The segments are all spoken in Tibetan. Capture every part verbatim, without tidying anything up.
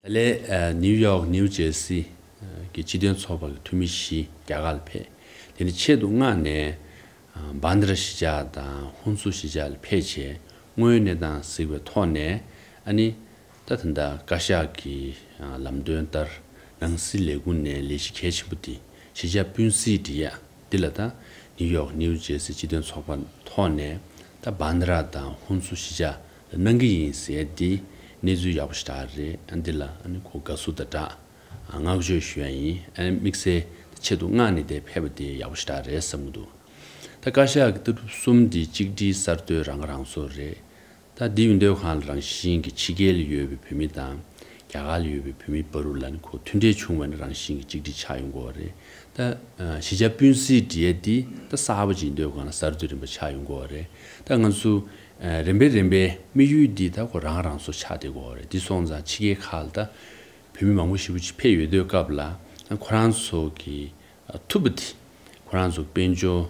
ད་ལན་ཨ་ནིའུ་ཡོག་ནིའུ་ཇེར་སི་ཨ་གི་སྤྱི་མཐུན་ཚོགས་པ་གི་འཐུས་མི་བཞི་རྒྱ་གར་ལ་ཕེབས། དེ་ནས་ཆེད་དུ་མངགས་ནས་ཨ་བྷན་དི་ར་གཞིས་ཆགས་དང་ཧུན་སུར་གཞིས་ཆགས་ལ་ཕེབས་བྱས། དངོས་ཡོད་གནས་སྟངས་གཟིགས་པའི་ཐོག་ནས་ཨ་ནི་ད་ད་ལྟ་བཀའ་ཤག་གི་ཨ་ལམ་སྟོན་ལྟར་ནང་སྲིད་ལས་ཁུངས་ནས་ལས་གཞི་གལ་ཆེན་པོ་དེ་གཞིས་ཆགས་སྤུན་སྲིད་སྒྲིག་ཡ། འདི་ལ་ད་ནིའུ་ཡོག་ནིའུ་ཇེར་སི་སྤྱི་མཐུན་ཚོགས་པ་ཐོག་ནས་ད་བྷན་དི་ར་དང་ཧུན་སུར་གཞིས་ཆགས་ལ་གནང་གི་ཡིན་ཟེར། འདི་གནས་ཚུལ་ཡག་པོ་ཞེ་དྲག་རེད། ཨ་འདི་ལ་ཨ་ནི་ཁོ་དགའ་བསུ་དང་སྦྲགས་བསྔགས་བརྗོད་ཞུ་ཡ་ཡིན། ཨ་ནི་དམིགས་བསལ་ཆེད་དུ་མངགས་ནས་དེ་ཕེབས་པ་དེ་ཡག་པོ་ཞེ་དྲག་རེད་བསམ་གྱི་འདུག་ད་བཀའ་ཤག་གི་ལྟ་གྲུབ་གསུམ་འདི་གཅིག་སྒྲིལ་གསར་གཏོད་རང་ཁ་རང་གསོ་རེད། ད་འདི་ཡིན་དུས་གང་ལ་རང་བཞིན་གྱི་ཕྱི་རྒྱལ་ལ་ཡོད་པའི་བོད་མི་དང་རྒྱ་གར་ལ་ཡོད་པའི་བོད་མི་བར་དུ་ལ་ནི་ཁོ་མཐུན་འབྲེལ་བྱུང་བ་ནི་རང་བཞིན་གྱི་གཅིག་སྒྲིལ་ཆགས་ཡོང་གི་ཡོད་རེད། ད་ཨ་གཞིས་ཆགས་སྤུན་སྲིད་སྒྲིག་ཡ་འདི་ད་གསར་པ་ཅིག་ཡིན་དུས་གང་ལ་གསར་གཏོད་རིམ་པ་ཆགས་ཡོང་གི་ཡོད་རེད། ད་ང་ཚོ་ཨ་རིམ་པས་རིམ་པས་དམིགས་ཡུལ་འདི་ད་ཁོ་རང་རང་སོ་ཆགས་བསྡད་ཀྱི་ཡོད་རེད། འདི་སོང་ཙང་ཕྱི་རྒྱལ་ཁག་ལ་ད་བོད་མི་མང་པོ་ཞེ་པོ་ཅིག་ཕེབས་ཡོད་དུས་སྐབས་ལ་ཁོ་རང་ཚོ་གི་ཐུབ་པ་དེ་ཁོ་རང་ཚོ་དཔལ་འབྱོར་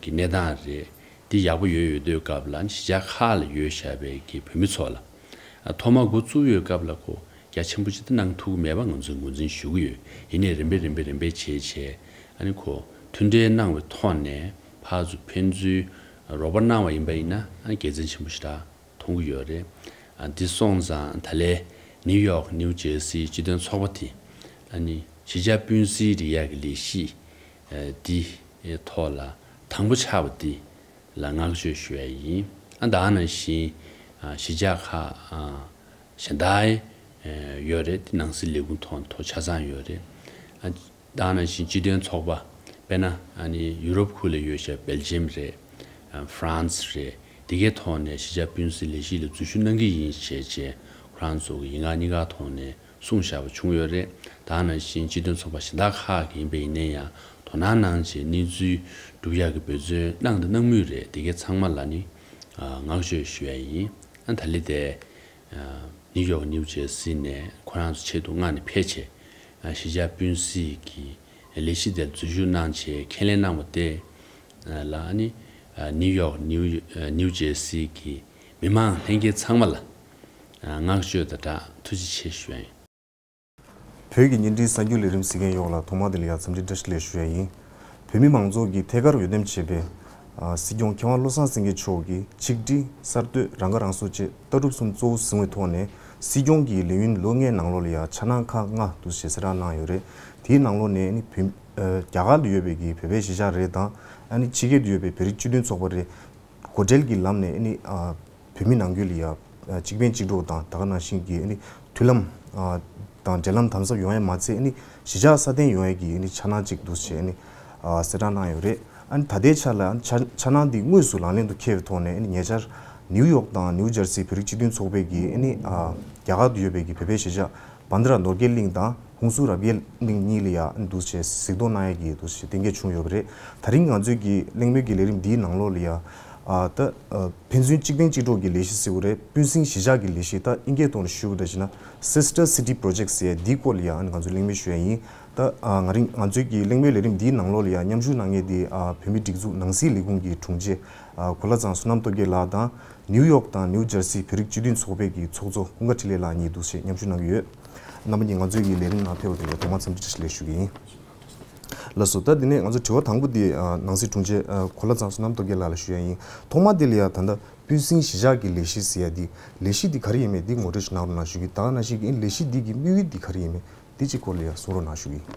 གྱི་གནས་སྟངས་རེད། འདི་ཡག་པོ་ཡོད་ཡོད་དུས་སྐབས་ལ་གཞིས་ཆགས་ཁག་ལ་ཡོད་བཞག་པའི་གི་བོད་མི་ཚོ་ལ་ཐོག་མར་འགོ་བཙུགས་ཡོད་སྐབས་ལ་ཁོ་རྒྱ་ཆེན་པོ་ཅིག་ཏུ་གནང་ཐུབ་ཀྱི་མེད་པ་ང་ཚོས་ངོས་འཛིན་ཞུ་གི་ཡོད། ཡིན་ནའི་རིམ་པས་རིམ་པས་རིམ་པས་བྱས་བྱས་ཨ་ནི་ཁོ་མཐུན་འབྲེལ་གནང་བའི་ཐོག་ནས་ཕར་ཚུར་ཕན་ཚུན་རོགས་པ་གནང་བ་ཡིན་པ་ཡིན་ན་ཨ་ནི་དགེ་མཚན་ཆེན་པོ་ཞེ་དྲག་མཐོང་གི་ཡོད་རེད། ཨ་འདི་སོང་ཙང་ད་ལན་ནིའུ་ཡོག་ནིའུ་ཇེར་སིའི་སྤྱི་མཐུན་ཚོགས་པ་དེ་ཨ་ནི་གཞིས་ཆགས་སྤུན་སྲིད་སྒྲིག་ཡག་གི་ལས་གཞི་ཨ་འདི་ཐོག་ལ་དང་པོ་ཆགས་པ་འདི་ལ་བསྔགས་བརྗོད་ཞུ་ཡ་ཡིན། ཨ་ད་ག་ནང་བཞིན་ཨ་གཞིས་ཆགས་ཁག་ཨ་གཞན་དག་ཨ་ཡོད་རེད། དེ་ནང་སྲིད་ལས་ཁུངས་ཐོག་ཐོག་ཆ་ཚང་ཡོད་རེད། ཨ་ད་ག་ནང་བཞིན་སྤྱི་མཐུན་ཚོགས་པ་དཔེར་ན་ཨ་ནི་ཡུ་རོབ་ཁུལ་ལ་ཡོད་བཞག་སྦེལ་ཇམ་རེད། ཨ་ཧྥ་རན་སི་རེད། དེ་གའི་ཐོག་ནས་གཞིས་ཆགས་སྤུན་སྲིད་ལས་གཞི་ལ་འཛུལ་ཞུགས་གནང་གི་ཡིན་ཞེས་བྱས་ཁོ་རང་ཚོ་གི་ཡིག་ངག་གཉིས་ཀ་ཐོག་ནས་གསུངས་བཞག་པ་བྱུང་ཡོད་རེད། ད་ག་ནང་བཞིན་སྤྱི་མཐུན་ཚོགས་པ་གཞན་དག་ཁག་གི་ཡིན་པ་ཡིན་ན་ཡང་དོ་སྣང་གནང་བྱས་གནས་ཚུལ་སྒྲུབ་ཡག་གི་འབད་བརྩོན་གནང་དང་གནང་མུས་རེད། དེ་གའི་ཚང་མ་ལ་ནི་ཨ་བསྔགས་བརྗོད་ཞུ་ཡ་ཡིན། ཨ་ད་ལི་དེ་ཨ་ནིའུ་ཡོག་ནིའུ་ཇེར་སི་ནས་ཁོ་རང་ཚོ་ཆེད་དུ་མངགས་ནས་ཕེབས་བྱས་ཨ་གཞིས་ཆགས་སྤུན་སྲིད་ཀྱི་ལས་གཞི་དེར་འཛུལ་ཞུགས་གནང་བྱས་ཁས་ལེན་གནང་བ་དེ་ལ་ནི་ནིའུ་ཡོག་ནིའུ་ནིའུ་ཇེར་སི་གི་མི་མང་ལྷན་རྒྱས་ཚང་མ་ལ་བསྔགས་བརྗོད་དང་སྦྲགས་ཐུགས་རྗེ་ཆེ་ཞུ་ཡ་ཡིན། བོད་ཀྱི་བརྙན་འཕྲིན་གསར་འགྱུར་ལས་རིམ་གཟིགས་མཁན་ཡོངས་ལ་ཐོག་མ་དེ་ལ་ཡང་འཚམས་འདྲི་བཀྲ་ཤིས་བདེ་ལེགས་ཞུ་ཡ་ཡིན། བོད་མི་མང་ཚོགས་ཀྱིས་ཐད་ཀར་འོས་འདེམས་བྱས་པའི་ཨ་སྲིད་སྐྱོང་མཁས་དབང་བློ་བཟང་སེང་གེ་མཆོག་གིས་ཆིག་སྒྲིལ་གསར་གཏོད་རང་ཁ་རང་གསོ་བཅས་ལྟ་གྲུབ་གསུམ་གཙོ་བོ་བཟུང་བའི་ཐོག་ནས་སྲིད་སྐྱོང་གི་ལས་ཡུན་ལོ་ལྔའི་ནང་ལོགས་ལ་ཡང་འཆར་སྣང་ཁག་ལྔ་འདུག་ཞེས་གསལ་བསྒྲགས་གནང་ཡོད་རེད། དེའི་ནང་ལོགས་ནས་ནི་བོད་ཨ་རྒྱ་གར་དུ་ཡོད་པའི་གི་བོད་པའི་གཞིས་ཆགས་རེད་དང་ཨ་ནི་ཕྱི་རྒྱལ་དུ་ཡོད་པའི་བོད་རིགས་སྤྱི་མཐུན་ཚོགས་པ་རེད། སྒོ་ཁྲལ་གྱི་ལམ་ནས་ནི་ཨ་བོད་མི་ནང་ཁུལ་ལ་ཡ་ཨ་གཅིག་ཕན་གཅིག་གྲོགས་དང་ད་ག་ནང་བཞིན་གྱི་ནི་མཐུན་ལམ་ཨ་དང་འབྲེལ་ལམ་དམ་ཟབ་ཡོང་ཡ་མ་ཚད་ནི་གཞིས་ཆགས་སྲ་བརྟན་ཡོང་ཡ་གི་ནི་འཆར་སྣང་གཅིག་འདུག་ཅེས་ནི་ཨ་གསལ་བསྒྲགས་གནང་ཡོད་རེད། ཨ་ནི་ད་ལྟའི་ཆ་ལ་འཆར་འཆར་སྣང་འདི་དངོས་སུ་ལག་ལེན་དུ་འཁེལ་བའི་ཐོག་ནས་ནི་ཉེ་ཆར་ནིའུ་ཡོག་དང་ནིའུ་ཇར་སི་བོད་རིགས་སྤྱི་མཐུན་ཚོགས་པའི་གི་ནི་ཨ་རྒྱ་གར་དུ་ཡོད་པའི་གི་བོད་པའི་གཞིས་ཆགས་བྷན་དྷ་ར་ནོར་རྒྱས་གླིང་དང་ཧུན་སུར་རབ་རྒྱས་གླིང་གཉིས་ལ་ཡ་འདུག་ཅེས་གཟིགས་རྟོག་གནང་ཡ་གི་འདུག་ཅེས་གཏན་འཁེལ་བྱུང་ཡོད་པ་རེད། ད་རིང་ང་ཚོའི་གི་གླེང་མོལ་གྱི་ལས་རིམ་འདིའི་ནང་ལོགས་ལ་ཡ་ཨ་ད་ཨ་ཕན་ཚུན་གཅིག་ཕན་གཅིག་གྲོགས་ཀྱི་ལས་གཞི་ཟེར་བ་རེད། སྤུན་སྲིང་གཞིས་ཆགས་ཀྱི་ལས་གཞི། ད་ཨིན་སྐད་ཐོག་ནས་ཞུ་བ་འདྲ་ཞིག་ན་Sister City Project ཟེར་ཡ་འདིའི་སྐོར་ལ་ཡ་ང་ཚོས་གླེང་མོལ་ཞུ་ཡ་ཡིན། ད་ཨ་ང་རང་ང་ཚོའི་གི་གླེང་མོལ་ལས་རིམ་འདིའི་ནང་ལོགས་ལ་ཡ་མཉམ་ཞུགས་གནང་མཁན་དེ་ཨ་བོད་མིའི་སྒྲིག་འཛུགས་ནང་སྲིད་ལས་ཁུངས་ཀྱི་དྲུང་ཆེ་ཨ་གོ་ལ་ཚང་བསོད་ནམས་སྟོབས་རྒྱལ་ལགས་དང་། ནིའུ་ཡོག་དང་ནིའུ་ཇར་སི་བོད་རིགས་སྤྱི་མཐུན་ཚོགས་པའི་གི་ཚོགས་གཙོ་ཀུན་དགའ་འཕྲིན་ལས་ལགས་གཉིས་འདུག་ཅེས་མཉམ་ཞུགས་གནང་གི་ཡོད། རྣམ་པ་གཉིས་ང་ཚོའི་གི་ལས་རིམ་ནང་ཕེབས་པ་དེ་ལ་ཐོག་མར་འཚམས་འདྲི་བཀྲ་ཤིས་བདེ་ལེགས་ཞུ་གི་ཡིན། ལགས་སོ། ད་དེ་ནས་ང་ཚོ་དྲི་བ་དང་པོ་དེ་ཨ་ནང་སྲིད་དྲུང་ཆེ་ཨ་གོ་ལ་ཚང་བསོད་ནམས་སྟོབས་རྒྱལ་ལགས་ལ་ཞུ་ཡ་ཡིན། ཐོག་མ་དེ་ལ་ཡ་ད་ལྟ་སྤུན་སྲིང་གཞིས་ཆགས་ཀྱི་ལས་གཞི་ཟེར་ཡ་དེ་ལས་གཞི་དེ་ག་རེ་ཡིན་མིན་དེ་ངོ་སྤྲོད་ཞིག་གནང་རོགས་གནང་ཞུ་གི། ད་ག་ནང་བཞིན་གྱི་ལས་གཞི་དེ་གི་དམིགས་ཡུལ་དེ་ག་རེ་ཡིན་མིན་དེ་གཅིག་སྐོར་ལ་ཡ་གསུང་རོགས་གནང་ཞུ་གི་ཡིན།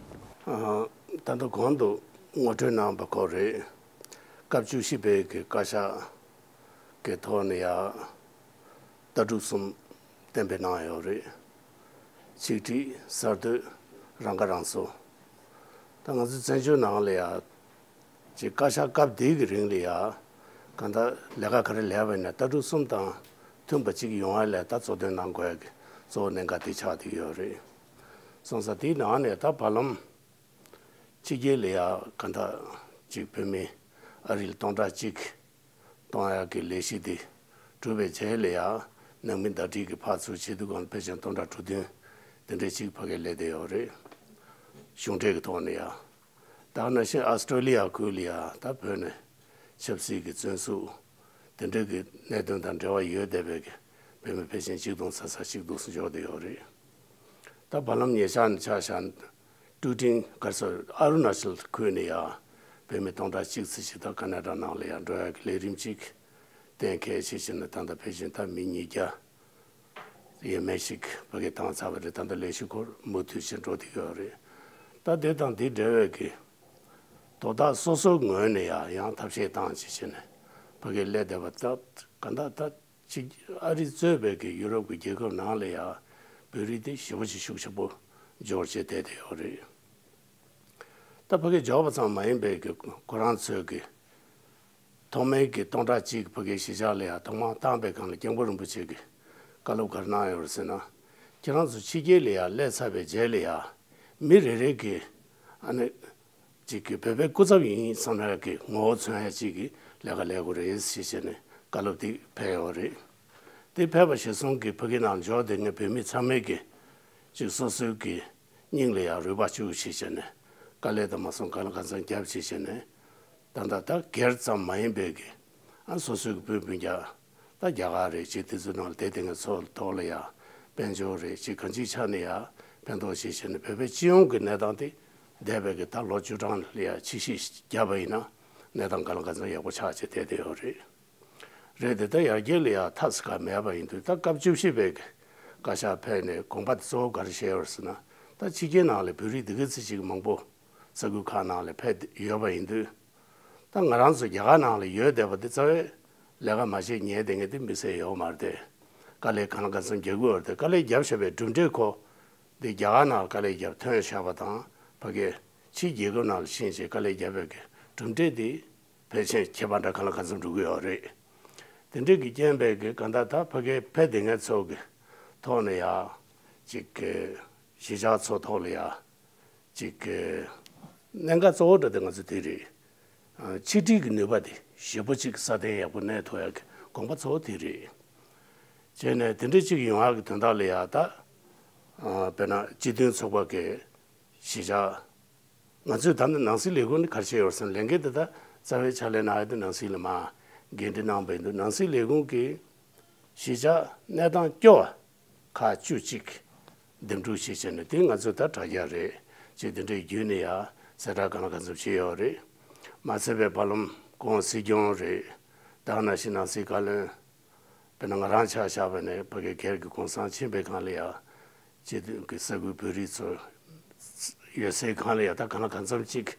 ཨ་ད་ལྟ་གོང་དུ་ངོ་སྤྲོད་གནང་བ་སྐོར་རེད། སྐབས་བཅུ་བཞི་པའི་གི་བཀའ་ཤག་གི་ཐོག་ནས་ཡ་ལྟ་གྲུབ་གསུམ་གཏན་འབེབས་གནང་ཡོད་རེད། ཆིག་སྒྲིལ། གསར་གཏོད། རང་ཁ་རང་གསོ། ད་ང་ཚོ་བཙན་བྱོལ་ནང་ལ་ཡ་ཅིག་བཀའ་ཤག་སྐབས་འདི་གི་རིང་ལ་ཡ་གང་ལྟར་ལས་ཀ་ག་རེ་ལས་པ་ཡིན་ན་ལྟ་གྲུབ་གསུམ་དང་མཐུན་པ་ཅིག་ཡོང་ཡ་ལ་ད་གཙོ་འདོན་གནང་དགོས་ཡ་གི་གཙོ་བོ་གནད་འགག་དེ་ཆགས་བསྡད་ཡོད་རེད། སོང་ཙང་དེའི་ནང་ནས་ད་བར་ལམ་ཕྱི་རྒྱལ་ལ་ཡ་གང་ལྟར་ཅིག་བོད་མི་ཨ་རི་ལ་སྟོང་ཕྲག་གཅིག་གཏོང་ཡག་གི་ལས་གཞི་དེ་གྲུབ་པའི་རྗེས་ལ་ཡང་ནང་མི་ཟླ་སྒྲིལ་གྱི་ཕར་ཚུར་བྱེད་དུས་གང་ཕལ་ཆེར་སྟོང་ཕྲག་དྲུག་བདུན་དེ་འདྲའི་གཅིག་ཕ་གིར་སླེབས་བསྡད་ཡོད་རེད། གཞུང་འབྲེལ་གྱི་ཐོག་ནས་ཡང་། ད་ག་ནང་བཞིན་ཨ་སི་ཀྲོ་ལི་ཡ་ཁུལ་ལ་ཡང་ད་བོད་ནས་ཆབ་སྲིད་ཀྱི་བཙོན་ཟུར་དེ་འདྲའི་གི་གནད་དོན་དང་འབྲེལ་བ་ཡོད་བསྡད་པའི་གི་བོད་མི་ཕལ་ཆེར་གཅིག་སྟོང་ཚ་ཚ་གཅིག་འདུག་སེ་འབྱོར་བསྡད་ཡོད་རེད། ད་བར་ལམ་ཉེ་ཆར་ནས་ཆ་བཞག་ན་ཀྲུའུ་ཀྲིང་ག་རེ་ཟེར་ཨ་རུ་ན་ཅལ་ཁུལ་ནས་ཡ་བོད་མི་སྟོང་ཕྲག་གཅིག་ཙམ་ཞིག་ད་ཀ་ན་ཌ་ནང་ལ་ཡ་འགྲོ་ཡ་གི་ལས་རིམ་ཅིག་གཏན་འཁེལ་བྱས་བྱས་ནས་ད་ལྟ་ཕལ་ཆེར་ད་མི་ཉིས་བརྒྱ་ཡས་མས་ཤིག་ཕ་གིར་བཏང་ཚར་བ་རེད། ད་ལྟ་ལས་གཞི་སྐོར་མུ་མཐུད་བྱས་འགྲོ་བསྡད་ཡོད་རེད། ད་དེ་དང་དེ་འབྲེལ་བའི་གི་དོ་བདག་སོ་སོའི་ངོས་ནས་ཡ་ཡང་ཐབས་ཤེས་བཏང་བྱས་བྱས་ནས་ཕ་གིར་སླེབས་བསྡད་པ་ད་ག་ད་ད། གཅིག་ཨ་རི་གཙོས་པའི་གི་ཡུ་རོབ་ཀྱི་རྒྱལ་ཁབ་ནང་ལ་ཡ་བོད་རིགས་དེ་ཞེ་པོ་ཅིག་ཤུགས་ཆེན་པོ་འབྱོར་བྱས་བསྡད་བསྡད་ཡོད་རེད། ད་ཕ་གིར་འབྱོར་བ་ཙམ་མ་ཡིན་པའི་གི་ཁོ་རང་ཚོའི་གི་ཐོག་མའི་གི་སྟོང་ཕྲག་གཅིག་ཕ་གིའི་གཞིས་ཆགས་ལ་ཡ་ཐོག་མར་བཏང་པའི་སྒང་ལ་སྐྱབས་མགོན་རིན་པོ་ཆེ་གིས་བཀའ་སློབ་ག་རེ་གནང་ཡོད་རེད་ཟེར་ན། ཁྱེད་རང་ཚོ་ཕྱི་རྒྱལ་ལ་ཡ་སླེབས་ཚར་བའི་རྗེས་ལ་ཡ་མི་རེ་རེ་གི་ཨ་ནི། གཅིག་གི་བོད་པའི་སྐུ་ཚབ་ཡིན་བསམ་ཡག་གི་ངོ་བོ་མཚོན་ཡག་ཅིག་གི་ལས་ཀ་ལས་དགོས་རེད་ཞེས་བྱས་ནས་བཀའ་སློབ་དེ་ཕེབས་ཡོད་རེད། དེ་ཕེབས་པ་གཞིར་བཟུང་གིས་ཕ་གི་ནང་འབྱོར་བསྡད་མཁན་བོད་མི་ཚང་མས་ཀྱི་གཅིག་སོ་སོའི་གི་སྙིང་ལ་ཡང་རུས་པ་བཅུག་ཞེས་བྱས་ནས་དཀའ་ལས་དང་མ་སོང་གང་ལ་གང་འཚམ་བརྒྱབ་ཞེས་བྱས་ནས། ད་ལྟ་ད་སྒེར་ཙམ་མ་ཡིན་པའི་གི་ཨ་སོ་སོའི་གི་སྤུན་སྤུན་ཀྱག་ད་རྒྱ་གར་རེད་ཅེས་དེ་ཚོའི་ནང་ལ་བསྡད་བསྡད་མཁན་ཚོ་ཐོག་ལ་ཡང་དཔལ་འབྱོར་རེད་ཅེས་གང་ཅིའི་ཆ་ནས་ཡང་ཕན་ཐོགས་ཞེས་བྱས་ནས་བོད་པའི་སྤྱི་ཡོངས་ཀྱི་གནས་སྟངས་དེ་འདས་པའི་གི་ད་ལོ་བཅུ་གྲངས་ལ་ཡང་ཕྱིས་ཤིག་བརྒྱབ་པ་ཡིན་ན་གནས་སྟངས་གང་ལ་གང་འཚམ་ཡག་པོ་ཆགས་བྱས་བསྡད་བསྡད་ཡོད་རེད། རེད་དེ་ད་ཡར་རྒྱས་ལ་ཡང་ཐབས་ཟེར་ག་མེད་པ་ཡིན་དུས་ད་སྐབས་བཅུ་བཞི་པའི་གི་བཀའ་ཤག་ཕེབས་ནས་དགོངས་པ་དེ་གཙོ་བོ་ག་རེ་བཤད་ཡོད་ཟེར་ན། ད་ཕྱི་རྒྱལ་ནང་ལ་བོད་རིགས་འདི་ག་ཚོད་ཅིག་མང་པོ་ས་ཁུལ་ཁག་ནང་ལ་ཕེབས་ཡོད་པ་ཡིན་དུས། ད་ང་རང་ཚོ་རྒྱ་གར་ནང་ལ་ཡོད་བསྡད་པ་དེ་རྩ་བའི་ལས་ཀ་མ་བྱེད་ཉལ་བསྡད་མཁན་དེ་དམིགས་བསལ་ཡོད་མ་རེད་དེ། དཀའ་ལས་གང་ལ་གང་འཚམ་རྒྱག་གི་ཡོད་རེད་དེ། དཀའ་ལས་བརྒྱབ་བཞག་པའི་གྲུབ་འབྲས་ཁོ་འདི་རྒྱ་གར་ནང་དཀའ་ལས་བརྒྱབ་ཐོན་བཞག་པ་དང་ཕ་གིའི་ཕྱིའི་རྒྱལ་ཁབ་ནང་ལ་ཕྱིན་བྱས་དཀའ་ལས་བརྒྱབ་པའི་གི་གྲུབ་འབྲས་དེ་ཕལ་ཆེར་ཁྱད་པར་འདྲ་གང་ལ་གང་འཚམ་འགྲོ་གི་ཡོད་རེད། དེ་འདྲས་ཀྱི་རྐྱེན་པས་གི་གང་ལྟར་ད་ཕ་གིར་ཕེབས་བསྡད་མཁན་ཚོ་གི་ཐོག་ནས་ཡ་ཅིག་གི་གཞིས་ཆགས་ཚོ་ཐོག་ལ་ཡ། ཅིག་གི་གནད་འགག་གཙོ་བོ་འདྲ་དེ་ང་ཚོ་དེ་རེད། ཨ་ཆིག་སྒྲིལ་གྱི་ནུས་པ་དེ་ཞེ་པོ་ཅིག་སྲ་བརྟན་ཡག་པོ་གནས་ཐུབ་ཡག་གི་དགོངས་པ་གཙོ་བོ་དེ་རེད། བྱས་ནས་དེ་འདྲ་ཅིག་ཡོང་ཡག་གི་དོན་དག་ལ་ཡ་ད། ཨ་དཔེར་ན་སྤྱི་མཐུན་ཚོགས་པ་གི་གཞིས་ཆགས། ང་ཚོས་ད་ནི་ནང་སྲིད་ལས་ཁུངས་ནི་ག་རེ་བྱས་ཡོད་ཟེར་ན་ལས་འགན་དེ་ད་རྩ་བའི་ཕྱག་ལས་གནང་ཡ་དེ་ནང་སྲིད་ལ་མར་འགན་འཁྲི་གནང་བ་ཡིན་དུས་ནང་སྲིད་ལས་ཁུངས་ཀྱིས་གཞིས་ཆགས་གནས་སྟངས་སྐྱོ་བ་ཁག་བཅུ་གཅིག་འདེམས་སྒྲུག་བྱས་བྱས་ནས་དེ་ང་ཚོས་ད་དྲ་རྒྱ་རེད་ཅེས་དེ་འདྲའི་བརྒྱུད་ནས་ཡ་གསལ་བསྒྲགས་གང་ལ་གང་འཚམ་བྱས་ཡོད་རེད། མ་ཚད་པའི་བར་ལམ་གོང་སྲིད་སྐྱོང་རེད། ད་ག་ནང་བཞིན་ནང་སྲིད་བཀའ་བློན། དཔེར་ན་ང་རང་ཆ་བཞག་པ་ནས་ཕ་གི་སྒེར་གྱི་གུང་སེང་ཕྱིན་པའི་སྒང་ལ་ཡ། སྤྱི་མཐུན་གྱི་ས་ཁུལ་བོད་རིགས་ཚོ་ཡོད་སའི་སྒང་ལ་ཡ་ད་གང་ལ་གང་འཚམ་ཅིག་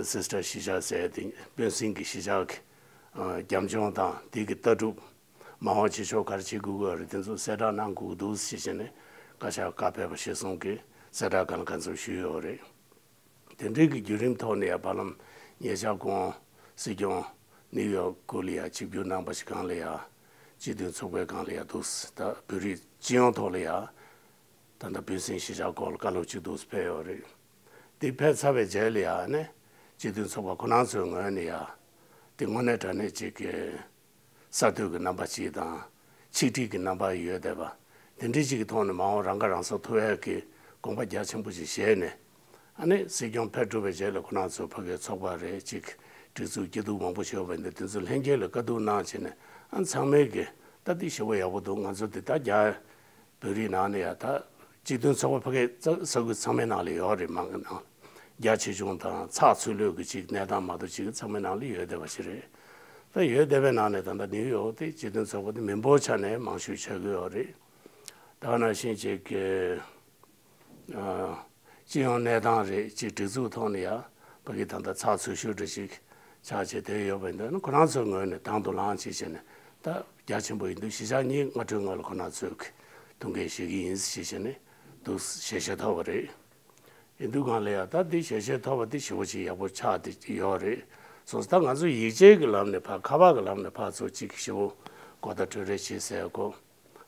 སིས་ཊར་གཞིས་ཆགས་ཟེར་ཏེ་སྤུན་སྲིང་གི་གཞིས་ཆགས་ཀྱི་རྒྱབ་ལྗོངས་དང་དེ་གི་ལྟ་གྲུབ་མ་འོངས་བྱེད་ཕྱོགས་ག་རེ་བྱེད་དགོས་ཀྱི་ཡོད་རེད་དེ་ཚོ་གསལ་བསྒྲགས་གནང་དགོས་ཀྱི་འདུག་ཞེས་བྱས་ནས་བཀའ་ཤག་བཀའ་ཕེབས་པ་གཞིར་བཟུང་གི་གསལ་བསྒྲགས་གང་ལ་གང་འཚམ་ཞུས་ཡོད་རེད། དེ་འདྲའི་གི་བརྒྱུད་རིམ་ཐོག་ནས་ཡང་བར་ལམ་ཉེ་ཆར་གོང་སྲིད་སྐྱོང་ནིའུ་ཡོག་ཁུལ་ལ་ཡང་ཆིབས་བསྒྱུར་གནང་པ་ཞིག་སྒང་ལ་ཡང་སྤྱི་མཐུན་ཚོགས་པའི་སྒང་ལ་ཡང་འདུག་ད་བོད་རིགས་སྤྱི་ཡོངས་ཐོག་ལ་ཡང་ད་ལྟ་སྤུན་སྲིང་གཞིས་ཆགས་སྐོར་ལ་བཀའ་སློབ་ཅིག་འདུག་ཕེབས་ཡོད་རེད། དེ་ཕེབས་ཚར་བའི་རྗེས་ལ་ཡང་ནས་སྤྱི་མཐུན་ཚོགས་པ་ཁོ་རང་ཚོའི་ངོས་ནས་ཡང་དེ་དངོས་གནས་དྲང་གནས་ཅིག་གི་གསར་གཏོད་ཀྱི་རྣམ་པ་ཅིག་དང་། ཆིག་སྒྲིལ་གྱི་རྣམ་པ་ཡོད་བསྡད་པ། དེ་འདྲའི་ཅིག་གི་ཐོག་ནས་མ་འོངས་རང་ཁ་རང་གསོ་ཐུབ་ཡག་གི་དགོངས་པ་རྒྱ་ཆེན་པོ་ཅིག་བཞེས་ནས། ཨ་ནི་སྲིད་སྐྱོང་ཕེབས་གྲུབ་པའི་རྗེས་ལ་ཁོ་རང་ཚོ་ཕ་གིའི་ཚོགས་པ་རེད་ཅིག་སྒྲིག་འཛུགས་སྐྱིད་སྡུག་མང་པོ་ཞིག་ཡོད་པ་འདི་དེ་ཚོ་ལྷན་རྒྱས་ལ་བཀའ་བསྡུར་གནང་བྱས་ནས་ཨ་ཚང་མས་གི་ད་འདི་ཞེ་པོ་ཡག་པོ་འདུག་ང་ཚོ་འདི་ད་རྒྱ། བོད་རིགས་ནང་ནས་ཡང་ད་སྤྱི་མཐུན་ཚོགས་པ་ཕ་གི་ས་ས་ཁུལ་ཚང་མའི་ནང་ལ་ཡོད་རེད། མང་གི་ནང་རྒྱ་ཆེ་ཆུང་དང་ཚགས་ཚུད་ལོས་ཀྱི་ཅིག་གནས་སྟངས་མ་གཏོགས་ཅིག་ཚང་མའི་ནང་ལ་ཡོད་བསྡད་པ་ཞིག་རེད། ད་ཡོད་བསྡད་པའི་ནང་ནས་ད་ལྟ་ནིའུ་ཡོག་དེ་སྤྱི་མཐུན་ཚོགས་པ་དེ་མི་འབོར་ཆ་ནས་མང་ཤོས་ཆགས་ཀྱི་ཡོད་རེད། ད་ག་ནང་བཞིན་ཅིག་གི་ཨ། སྤྱི་ཡོངས་གནས་སྟངས་རེད་ཅིག་སྒྲིག་འཛུགས་ཐོག་ནས་ཡང་ཕ་གི་ད་ལྟ་ཚགས་ཚུད་ཤོས་འདྲ་ཞིག་ཆགས་བྱས་བསྡད་ཡོད་པ་ཡིན་ན་ཁོ་རང་ཚོའི་ངོས་ནས་དང་དུ་བླངས་བྱས་བྱས་ནས་ད་རྒྱ་ཆེན་པོ་ཡིན་དུས་གཞིས་ཆགས་གཉིས་སྔ་དྲོའི་སྔོན་ལ་ཁོ་རང་ཚོས་ཀྱི་ཐུགས་འགན་བཞེས་ཀྱི་ཡིན་ཞེས་བྱས་ནས་འདུག་ཞལ་བཞེས་ཐོབ་པ་རེད། ཡིན་དུས་སྒང་ལ་ཡང་ད་འདི་ཞལ་བཞེས་ཐོབ་པ་འདི་ཞེ་པོ་ཅིག་ཡག་པོ་ཆགས་བསྡད་ཡོད་རེད། སོང་ཙང་ད་ང་ཚོ་ཡིག་ཆའི་གི་ལམ་ནས་ཕར་ཁ་པར་གི་ལམ་ནས་ཕར་ཚུར་ཅིག་ཞེ་པོ་གོ་བརྡ་སྤྲོད་རེས་བྱེད་ཟེར་གོ་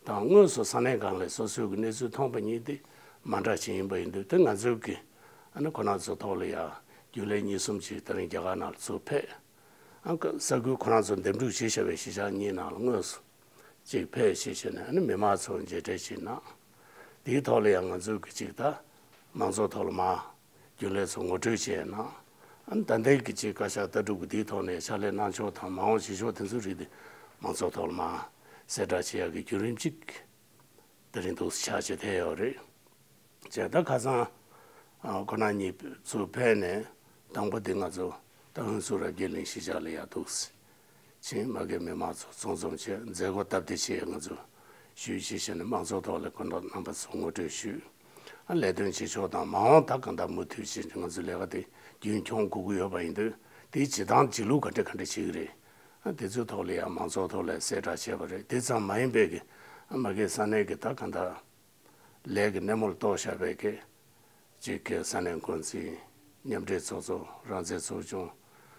དང་དངོས་སུ་ས་གནས་སྒང་ལ་སོ་སོའི་གི་གནས་ཚུལ་མཐོང་པ་གཉིས་དེ་མ་འདྲ་ཅིག་ཡིན་པ་ཡིན་དུས་དེ་ང་ཚོའི་གི་ཨ་ནི་ཁོ་རང་ཚོའི་ཐོག་ལ་ཡང་རྒྱུན་ལས་གཉིས་གསུམ་ཅིག་དེ་རིང་རྒྱ་གར་ནང་ལ་ཚུར་ཕེབས། ཨ་ནི་ས་ཁུལ་ཁོ་རང་ཚོ་འདེམས་སྒྲུག་བྱེད་བཞག་པའི་གཞིས་ཆགས་གཉིས་ནང་ལ་དངོས་སུ་ཅིག་ཕེབས་ཞེས་བྱས་ནས་ཨ་ནི་མི་མང་ཚོར་མཇལ་འཕྲད་ཅིག་གནང་། དེའི་ཐོག་ལ་ཡང་ང་ཚོའི་གི་ཅིག་ད་མང་ཚོགས་ཐོག་ལ་མར་རྒྱུན་ལས་ཚོ་ངོ་སྤྲོད་བྱས་གནང་། ཨ་ནི་ད་ལྟའི་གི་ཅིག་བཀའ་ཤག་ལྟ་གྲུབ་ཀྱི་དེའི་ཐོག་ནས་ཕྱག་ལས་གནང་ཕྱོགས་དང་མ་འོངས་བྱེད་ཕྱོགས་དེ་ཚོའི་རིགས་དེ་མང་ཚོགས་ཐོག་ལ་མར་གསལ་བསྒྲགས་བྱེད་ཡག་གི་བརྒྱུད་རིམ་ཅིག་དེ་རིང་འདུག་ཆགས་བྱས་བསྡད་ཡོད་རེད། བྱས་ད་ཁ་སང་ཨ་ཁོ་ན་གཉིས་ཚུར་ཕེབས་ནས་དང་པོ་དེ་ང་ཚོ་ད་ཧུན་སུར་རབ་རྒྱས་གླིང་གཞིས་ཆགས་ལ་ཡར་འདུག་སེ་ཕྱིན། མ་གི་མི་མང་ཚོ་ཚོགས་འཛོམས་བྱས། མཛད་སྒོ་སྟབས་བདེ་ཆེ་ང་ཚོ་ཞུས་ཞེས་བྱས་ནས་མང་ཚོགས་ཐོག་ལ་སྐུ་མགྲོན་རྣམ་པ་ཚོ་ངོ་སྤྲོད་ཞུས། ཨ་ལས་དོན་བྱེད་ཕྱོགས་དང་མ་འོངས་ད་གང་ལྟར་མུ་མཐུད་བྱས་ང་ཚོ་ལས་ཀ་དེ་རྒྱུན་འཁྱོངས་དགོས་ཀྱི་ཡོད་པ་ཡིན་དུས་དེའི་བྱེད་སྟངས་བྱེད་ལུགས་ག་འདྲ་ག་འདྲ་བྱེད་ཀྱི་རེད། ཨ་དེ་ཚོའི་ཐོག་ལ་ཡང་མང་ཚོགས་ཐོག་ལ་གསལ་བསྒྲགས་བྱས་པ་རེད། དེ་ཙམ་མ་ཡིན་པའི་གི་ཨ་མ་གི་ས་གནས་ཀྱི་ད་གང་ལྟར་ལས་ཀྱི་སྣེ་མོར་གཏོགས་བཞག་པའི་གི་གཅིག་གི་ས་གནས་འགོ་འཛིན། མཉམ་འབྲེལ་ཚོགས་གཙོ། རང་བཙན་ཚོགས་ཆུང་།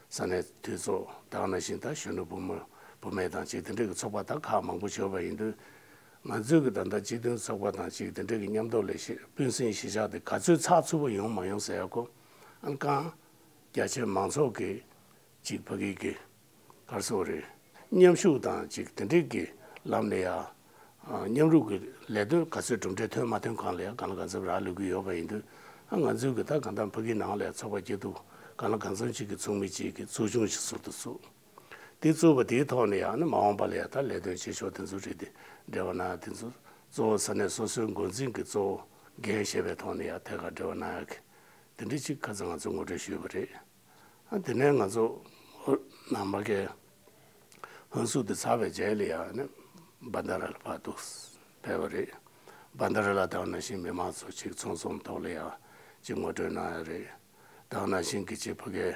ས་གནས་འཐུས་ཚོགས། ད་ག་ནང་བཞིན་ད་གཞོན་ནུ་བུ་མོ་བུད་མེད་དང་གཅིག་དེ་འདྲ་གི་ཚོགས་པ་ད་ཁག་མང་པོ་ཡོད་པ་ཡིན་དུས། ང་ཚོས་གི་ད་ལྟ་སྤྱི་མཐུན་ཚོགས་པ་དང་གཅིག་དེ་འདྲ་གི་མཉམ་དུ་ལས་བྱེད་སྤུན་སྲིང་གཞིས་ཆགས་དེ་ག་ཚོད་ཚགས་ཚུད་པོ་ཡོང་མ་ཡོང་ཟེར་ཡ་ཁོ། ཨ་ནི་གང་རྒྱ་ཆེ་མང་ཚོགས་ཀྱི་གཅིག་ཕ་གི་གི་ག་རེ་ཟེར་དགོས་རེད། མཉམ་ཞུགས་དང་གཅིག་དེ་འདྲའི་གི་ལམ་ལ་ཡ། ཨ་མཉམ་རུབ་ཀྱི་ལས་དོན་ག་ཚོད་གྲུབ་འབྲས་ཐོན་མ་ཐོན་གང་ལ་ཡ་གང་ལ་གང་འཚམ་རག་ལུས་ཀྱི་ཡོད་པ་ཡིན་དུས། ཨ་ང་ཚོའི་གི་ད་གང་ལྟར་ཕ་གི་ནང་ལ་ཡ་ཚོགས་པ་སྐྱིད་སྡུག་གང་ལ་གང་འཚམ་ཅིག་གི་ཚོགས་མི་གཅིག་གི་ཚོགས་ཆུང་ཞིག་ཟུར་དུ་བཙུགས། དེ་བཙུགས་པ་དེའི་ཐོག་ནས་ཡང་ན་མ་འོངས་པ་ལ་ཡ་ད་ལས་དོན་བྱེད་ཕྱོགས་དེ་ཚོ་རིགས་དེ་འབྲེལ་བ་གནང་ཡ་དེ་ཚོ་གཙོ་བོ་ས་གནས་སོ་སོའི་འགོ་འཛིན་གྱི་གཙོ་བོ་འགན་བཞེས་པའི་ཐོག་ནས་ཡ་ཐད་ཀར་འབྲེལ་བ་གནང་ཡ་གི་དེ་འདྲའི་ཅིག་ཁ་ཚ་ང་ཚོ་ངོ་སྤྲོད་ཞུས་པ་རེད། ཨ་དེ་ནས་ང་ཚོ་ནང་མ་གའི་ཧོན་སུར་དེ་ཚར་བའི་རྗེས་ལ་ཡང་ནི་བན་ད་ར་ལ་ཕར་འདུག་ཕེབས་པ་རེད། བན་ད་ར་ལ་དེ་ནང་བཞིན་མི་མང་ཚོ་ཅིག་ཚོགས་འཛོམས་ཐོག་ལ་ཡང་ཅིག་ངོ་སྤྲོད་གནང་ཡ་རེད། དེ་ནང་བཞིན་གྱི་ཅིག་ཕ་གའི་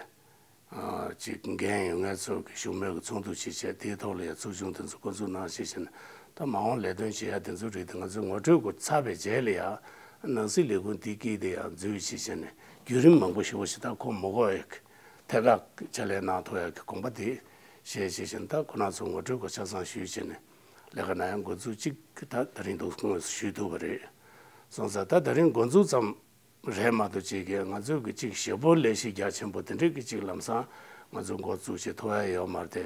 ཨ་ཅིག་འགན་ཡོད་མཁན་ཚོ་གི་བཞུགས་མོལ་གྱི་ཚོགས་འདུ་ཅིག་བྱས། དེའི་ཐོག་ལ་ཡང་ཚོགས་ཆུང་དེ་ཚོ་འགོ་འཛུགས་གནང་ཞེས་བྱས་ནས། ད་མ་འོངས་ལས་དོན་བྱེད་ཡ་དེ་ཚོ་རིགས་དེ་ང་ཚོས་ངོ་སྤྲོད་འགོ་ཚར་བའི་རྗེས་ལ་ཡང་ནང་སྲིད་ལས་ཁུངས་དེའི་དཀྱིལ་དེ་ཡང་འཛུལ་ཞེས་བྱས་ནས་བརྒྱུད་རིམ་མང་པོ་ཞེ་པོ་ཞིག་ད་ཁོ་མི་དགོས་ཡ་གི་ཐད་ཀར་ཕྱག་ལས་གནང་ཐུབ་ཡ་གི་དགོངས་པ་དེ་བཞེས་ཞེས་བྱས་ནས། ད་ཁོ་རང་ཚོ་ངོ་སྤྲོད་འགོ་ཆ་ཚང་ཞུས་བྱས་ནས་ལས་ཀ་གནང་ཡ་འགོ་འཛུགས་གཅིག་གི་ད་ད་རིང་འདུག་དངོས་སུ་ཞུས་ཐུབ་པ་རེད། སོང་ཙང་ད་ད་རིང་འགོ་འཛུགས་ཙམ་རེད་མ་གཏོགས་ཅིག་གི་ང་ཚོའི་གི་ཅིག་ཞེ་པོ་ལས་གཞི་རྒྱ་ཆེན་པོ་དེ་འདྲའི་གི་ཅིག་ལམ་སང་ང་ཚོ་འགོ་བཙུགས་བྱེད་ཐུབ་ཡ་ཡོད་མ་རེད་དེ།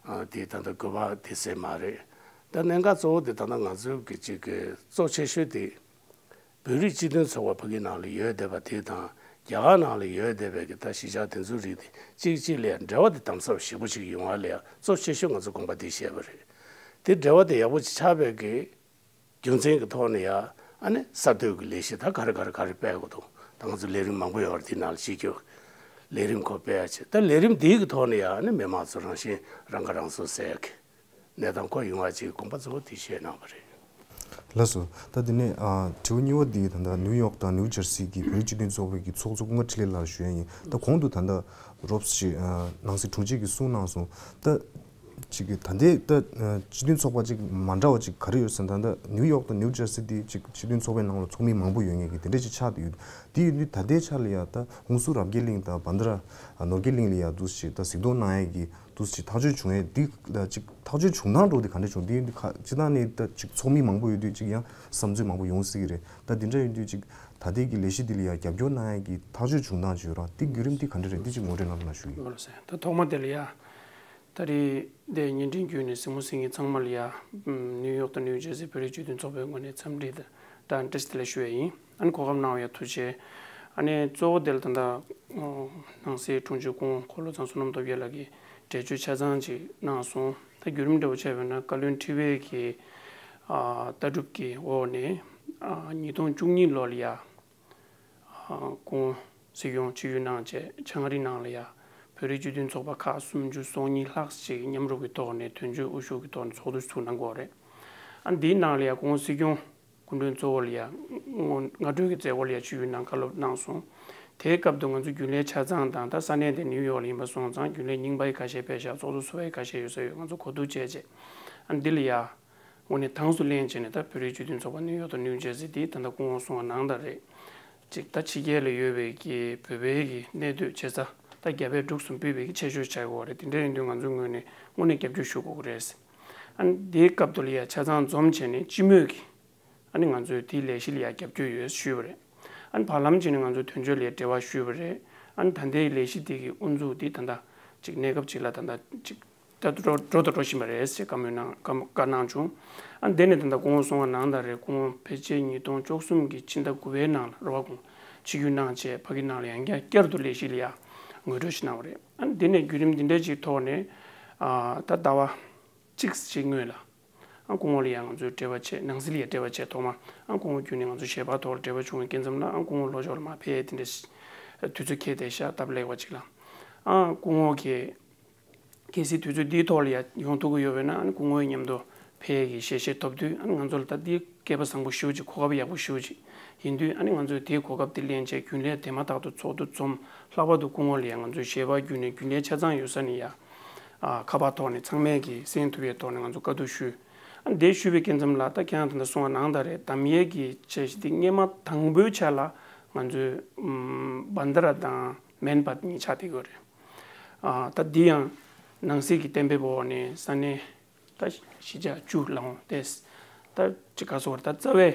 ཨ་དེ་ད་ལྟ་དགོས་པ་དེ་སེ་མ་རེད། ད་གནད་འགག་གཙོ་བོ་དེ་ད་ལྟ་ང་ཚོའི་གི་ཅིག་གི་གཙོ་ཆེ་ཤོས་དེ་བོད་རིགས་སྤྱི་མཐུན་ཚོགས་པ་ཕ་གི་ནང་ལ་ཡོད་བསྡད་པ་དེ་དང་རྒྱ་གར་ནང་ལ་ཡོད་བསྡད་པའི་གི་ད་གཞིས་ཆགས་དེ་ཚོའི་རིགས་དེ་གཅིག་གཅིག་ལ་འབྲེལ་བ་དེ་དམ་ཟབ་ཞེ་པོ་ཅིག་ཡོང་བ་ལ་ཡ་གཙོ་ཆེ་ཤོས་ང་ཚོ་དགོངས་པ་དེ་བཞེས་པ་རེད། དེ་འབྲེལ་བ་དེ་ཡག་པོ་ཅིག་ཆགས་པའི་གི་རྒྱུ་མཚན་གྱི་ཐོག་ནས་ཡ་ཨ་ནི་གསར་གཏོད་ཀྱི་ལས་གཞི་ད་ག་རེ་ག་རེ་ག་རེ་སྤེལ་དགོས་འདུག་ད་ང་ཚོ་ལས་རིམ་མང་པོ་ཡོད་རེད། དེ་ནང་ལ་གཅིག་གྱུར་ལས་རིམ་ཁོ་སྤེལ་ཡ་བྱེད། ད་ལས་རིམ་འདིའི་གི་ཐོག་ནས་ཡ་ཨ་ནི་མི་མང་ཚོ་རང་བཞིན་རང་ཁ་རང་གསོ་ཟེར་ཡ་གི་གནས་སྟངས་ཁོ་ཡོང་བ་ཅིག་དགོངས་པ་གཙོ་བོ་དེ་བཞེས་གནང་བ་རེད། ལགས་སོ། ད་དེ་ནས་ཨ་དྲི་བ་གཉིས་པ་འདི་ད་ལྟ་ནིའུ་ཡོག་དང་ནིའུ་ཇར་སི་གི་བོད་རིགས་སྤྱི་མཐུན་ཚོགས་པའི་གི་ཚོགས་གཙོ་སྐུ་ངོ་འཕྲིན་ལས་ལགས་ཞུ་ཡ་ཡིན། ད་གོང་དུ་ད་ལྟ་རོབ་ཅིག་ཨ་ནང་སྲིད་དྲུང་ཆེ་གིས་གསུངས་གནང་སོང་། ད་ཅིག་གི་ད་ལྟའི་ད་ཨ་སྤྱི་མཐུན་ཚོགས་པ་ཅིག་མ་འདྲ་བ་ཅིག་ག་རེ་ཡོད་ཟེར་ན། ད་ལྟ་ནིའུ་ཡོག་དང་ནིའུ་ཇར་སི་དེ་ཅིག་སྤྱི་མཐུན་ཚོགས་པའི་ནང་ལ་ཚོགས་མི་མང་པོ་ཡོད་མཁན་གྱི་དེ་འདྲ་ཅིག་ཆགས་བསྡད་ཡོད། དེ་ཡིན་དུས་ད་ལྟའི་ཆ་ལ་ཡ་ད་ཧུན་སུར་རབ་རྒྱས་གླིང་དང་བན་ད་ར་ནོར་རྒྱས་གླིང་ལ་ཡ་འདུག་ཅིག་ད་གཟིགས་རྟོག་གནང་ཡས་ཀྱི་འདུག་ཅིག་ཐག་གཅོད་བྱུང་ཡས་འདི་ལ་ཅིག་ཐག་གཅོད་བྱུང་སྟངས་འདྲ་བོ་དེ་ག་འདྲ་བྱུང་། དེ་ཡིན་དུས་ཁ་སྤྱིར་བཏང་ནས་ད་ཅིག་ཚོགས་མི་མང་པོ་ཡོད་དུས་ཅིག་ཡང་བསམ་ཚུལ་མང་པོ་ཡོང་སྲིད་ཀྱི་རེད། ད་དེ་འདྲ་ཡིན་དུས་ཅིག་ད་ལྟའི་གི་ལས་གཞི་འདི་ལ་ཡང་རྒྱབ་སྐྱོར་གནང་ཡས་ཀྱི་ཐག་གཅོད་བྱུང་སྟངས་ཅིག་ཡོད་ར། དེ་བརྒྱུད་རིམ་འདི་ག་འདྲ་རེད། འདི་ཅིག་ངོ་སྤྲོད་གནང་རོགས་གནང་ཞུ་གི་ཡིན། ལགས་སོ། ད་ཐོག་མ་དེ་ལ་ཡ་ད་རེས་འདི་བརྙན་འཕྲིན་བརྒྱུད་ནས་གཟིགས་མོ་གཟིགས་མཁན་ཚང་མ་ལ་ཡ་ནིའུ་ཡོག་དང་ནིའུ་ཇར་སི་བོད་རིགས་སྤྱི་མཐུན་ཚོགས་པའི་ངོས་ནས་འཚམས་འདྲི་དང་བཀྲ་ཤིས་བདེ་ལེགས་ཞུ་ཡས་ཡིན། ཨ་ནི་གོ་སྐབས་གནང་བ་ཡ་ཐུགས་རྗེ་ཆེ། ཨ་ནི་གཙོ་བོ་དེ་ལ་ད་ལྟ་ནང་སྲིད་དྲུང་ཆེ་སྐུ་ངོ་འཁོར་ལོ་ཚང་བསོད་ནམས་སྟོབས་རྒྱལ་ལགས་ཀྱིས་འགྲེལ་བརྗོད་ཆ་ཚང་ཅིག་གནང་སོང་། ད་བརྒྱུད་རིམ་འདྲ་བོ་བྱས་པ་ཡིན་ན་བཀའ་བློན་ཁྲི་པའི་གི་ཨ་ལྟ་གྲུབ་ཀྱི་འོག་ནས་ཨ་ཉིས་སྟོང་བཅུ་གཉིས་ལོ་ལ་ཡ་ཨ་སྐུ་ངོ་སྲིད་སྐྱོང་ཆིབས་བསྒྱུར་གནང་བྱས་ཆང་རི་ནང་ལ་ཡ་བོད་རིགས་སྤྱི་མཐུན་ཚོགས་པ་ཁག་སུམ་ཅུ་སོ་གཉིས་ལྷག་ཅིག་མཉམ་རུབ་ཀྱི་ཐོག་ནས་དོན་གཅོད་དབུ་བཞུགས་ཀྱི་ཐོག་ནས་ཚོགས་འདུ་ཚུགས་གནང་གི་ཡོད་རེད། ཨ་འདིའི་ནང་ལ་ཡ་སྐུ་ངོ་སྲིད་སྐྱོང་སྐུ་མགྲོན་གཙོ་བོ་ལ་ཡ་སྔོན་སྔ་དྲོའི་གི་མཛད་སྒོ་ལ་ཡ་ཆིབས་བསྒྱུར་གནང་བཀའ་སློབ་གནང་སོང་། དེའི་སྐབས་དུ་ང་ཚོ་རྒྱུན་ལས་ཆ་ཚང་དང་ད་ས་གནས་དེ་ནིའུ་ཡོག་ལ་ཡིན་པ་སོང་ཙང་རྒྱུན་ལས་རྙིང་པ་ཡི་ཁ་ཤས་ཕེབས་ཤག་ཚོགས་གཙོ་ཟུར་པ་ཡི་ཁ་ཤས་ཡོད་ས་ཡོད། ང་ཚོ་གོ་བསྡུར་བྱས་རྗེས་ཨ་འདི་ལ་ཡ་དངོས་གནས་དྭངས་སུ་ལེན་བྱས་ནས་ད་བོད་རིགས་སྤྱི་མཐུན་ཚོགས་པ་ནིའུ་ཡོག་དང་ནིའུ་ཇར་སི་དེ་ད་ལྟ་སྐུ་ངོ་གསུང་བ་ནང་ལྟར་རེད། ཅིག་ད་ཕྱི་རྒྱལ་ལ་ཡོད་པའི་གི་བོད་པའི་གི་གནས་སྡོད་བྱེད་ས་ད་རྒྱ་བལ་འབྲུག་གསུམ་སྤུས་པའི་གི་ཆེ་ཤོས་ཆགས་ཡོད་རེད། དེ་འདྲ་ཡིན་དུས་ང་ཚོའི་ངོས་ནས་དངོས་གནས་རྒྱབ་སྐྱོར་ཞུ་དགོས་ཀྱི་རེད། ཨ་ནི་དེའི་སྐབས་དུ་ལ་ཡ་ཆ་ཚང་འཛོམས་བྱས་ནས་སྤྱི་མོས་ཀྱི་ཨ་ནི་ང་ཚོས་དེའི་ལས་གཞི་ལ་ཡ་རྒྱབ་སྐྱོར་ཡོད་ཞུས་པ་རེད། ཨ་ནི་བར་ལམ་ཅིག་ནས་ང་ཚོས་དོན་གཅོད་ལ་ཡ་འབྲེལ་བ་ཞུས་པ་རེད། ཨ་ནི་ད་ལྟའི་ལས་གཞི་དེ་གི་དབུ་འཛུགས་དེ་ད་ལྟ་ཅིག་གནས་སྐབས་ཅིག་ལ་ད་ལྟ་ཅིག་ད་འགྲོ་འགྲོ་དང་འགྲོ་བཞིན་པ་རེད་ཅེས་བཀའ་མོལ་གནང་བཀའ་གནང་བྱུང་། ཨ་ནི་དེ་ནས་ད་ལྟ་སྐུ་ངོ་གསུང་བ་ནང་ལྟར་རེད། སྐུ་ངོ་ཕལ་ཆེར་ཉིས་སྟོང་བཅུ་གསུམ་གྱི་ཕྱི་ཟླ་དགུ་པའི་ནང་ལ་རེད་པ། སྐུ་ངོ་ཆིབས་བསྒྱུར་གནང་བྱས་ཕ་གི་ནང་ལ་ཡང་བསྐྱར་བསྐྱར་དུ་ལས་གཞི་ལ་ཡ་ངོ་སྤྲོད་ཞིག་གནང་བ་རེད། ཨ་ནི་དེ་ནས་བརྒྱུད་རིམ་འདི་འདྲ་ཅིག་ཐོག་ནས་ཨ་ད་ཟླ་བ་གཅིག་ཅིག་སྔོན་ལ། ཨ་སྐུ་ངོ་ལ་ཡང་ང་ཚོས་འབྲེལ་བ་བྱས། ནང་སྲིད་ལ་ཡང་འབྲེལ་བ་བྱས། ཐོག་མ་ཨ་སྐུ་ངོ་བརྒྱུད་ནས་ང་ཚོ་ཞལ་པར་ཐོག་ལ་འབྲེལ་བ་བྱུང་བའི་སྐབས་ཙམ་ལ། ཨ་སྐུ་ངོ་ལྷོ་ཕྱོགས་ལ་མར་ཕེབས། དེ་འདྲ་དུས་ཚོད་འཁེལ་བསྡད་ཤག་སྟབས་ལེགས་པ་ཅིག་ལ། ཨ་སྐུ་ངོ་གིས་གལ་སྲིད་དུས་ཚོད་འདིའི་ཐོག་ལ་ཡང་ཡོང་ཐུབ་ཀྱི་ཡོད་པ་ཡིན་ན། ཨ་ནི་སྐུ་ངོའི་མཉམ་དུ་ཕེབས་ཀྱི་ཞལ་བཞེས་ཐོབ་དུས། ཨ་ནི་ང་ཚོ་ལ་ད་འདི་སྐལ་པ་བཟང་པོ་ཞེ་པོ་ཅིག། གོ་སྐབས་ཡག་པོ་ཞེ་པོ་ཅིག་ཡིན་དུས། ཨ་ནི་ང་ཚོས་དེའི་གོ་སྐབས་དེ་ལེན་བྱས། རྒྱུན་ལས་དེ་མ་ཐག་ཏུ་ཚོགས་འདུ་འཛོམས། ལྷག་པར་དུ་སྐུ་ངོ་ལ་ཡང་ང་ཚོས་ཞལ་པར་བརྒྱུད་ནས་རྒྱུན་ལས་ཆ་ཚང་ཡོད་ས་ནས་ཡང་ཨ་ཁ་པར་ཐོག་ནས་ཚང་མས་ཀྱིས་གསན་ཐུབ་པའི་ཐོག་ནས་ང་ཚོ་བཀའ་བསྡུར་ཞུས། ཨ་ནི་དེ་ཞུས་པའི་སྐབས་ཙམ་ལ། ད་ཁྱེད་རང་ད་ལྟ་གསུངས་པ་ནང་ལྟར་རེད། འདམ་ཡལ་གྱི་འཆར་གཞི་འདི་སྔོན་མ་དང་པོའི་ཆ་ལ་ང་ཚོས་ཨམ་བན་དྷ་ར་དང་མན་བཏ་གཉིས་ཆགས་བསྡད་ཡོད་རེད། ཨ་ད་འདི་ཡང་ནང་སྲིད་ཀྱི་གཏན་འབེབས་འོག་ནས་ས་གནས་ད་གཞིས་ཆགས་བཅུ་ལ་འོང་སྟེ། ད་ཅིག་ག་སོགས་ད་རྩ་བའི་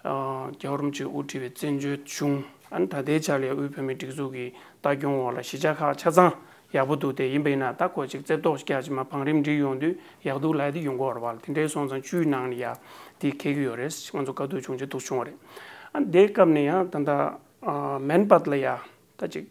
ཨ་རྒྱལ་བ་རིན་པོ་ཆེས་དབུ་ཁྲིད་པའི་བཙན་བྱོལ་གཞུང་། ཨ་ནི་ད་ལྟའི་ཆ་ལ་ཡང་དབུས་བོད་མིའི་སྒྲིག་འཛུགས་ཀྱི་ལྟ་སྐྱོང་འོག་ལ་གཞིས་ཆགས་ཁག་ཆ་ཚང་ཡག་པོ་འདུག། དེ་ཡིན་པ་ཡིན་ན་ད་ཁོ་ཅིག་རྩེ་བཏོག་རྒྱག་ཅིག་མ་བང་རིམ་སྒྲིག་ཡོང་དུས་ཡག་སྡུག་ལབ་ཡ་དེ་ཡོང་གི་ཡོད་རེད་པ། དེ་འདྲའི་སོང་ཙང་བཅུའི་ནང་ནས་ཡ་དེ་འཁེལ་གྱི་ཡོད་རེད། ང་ཚོ་བཀའ་བསྡུར་བྱུང་རྗེས་འདུག་བྱུང་བ་རེད། ཨ་ནི་དེའི་སྐབས་ནས་ཡང་ད་ལྟ་ཨ་མན་བཏ་ལ་ཡ་ད་ཅིག་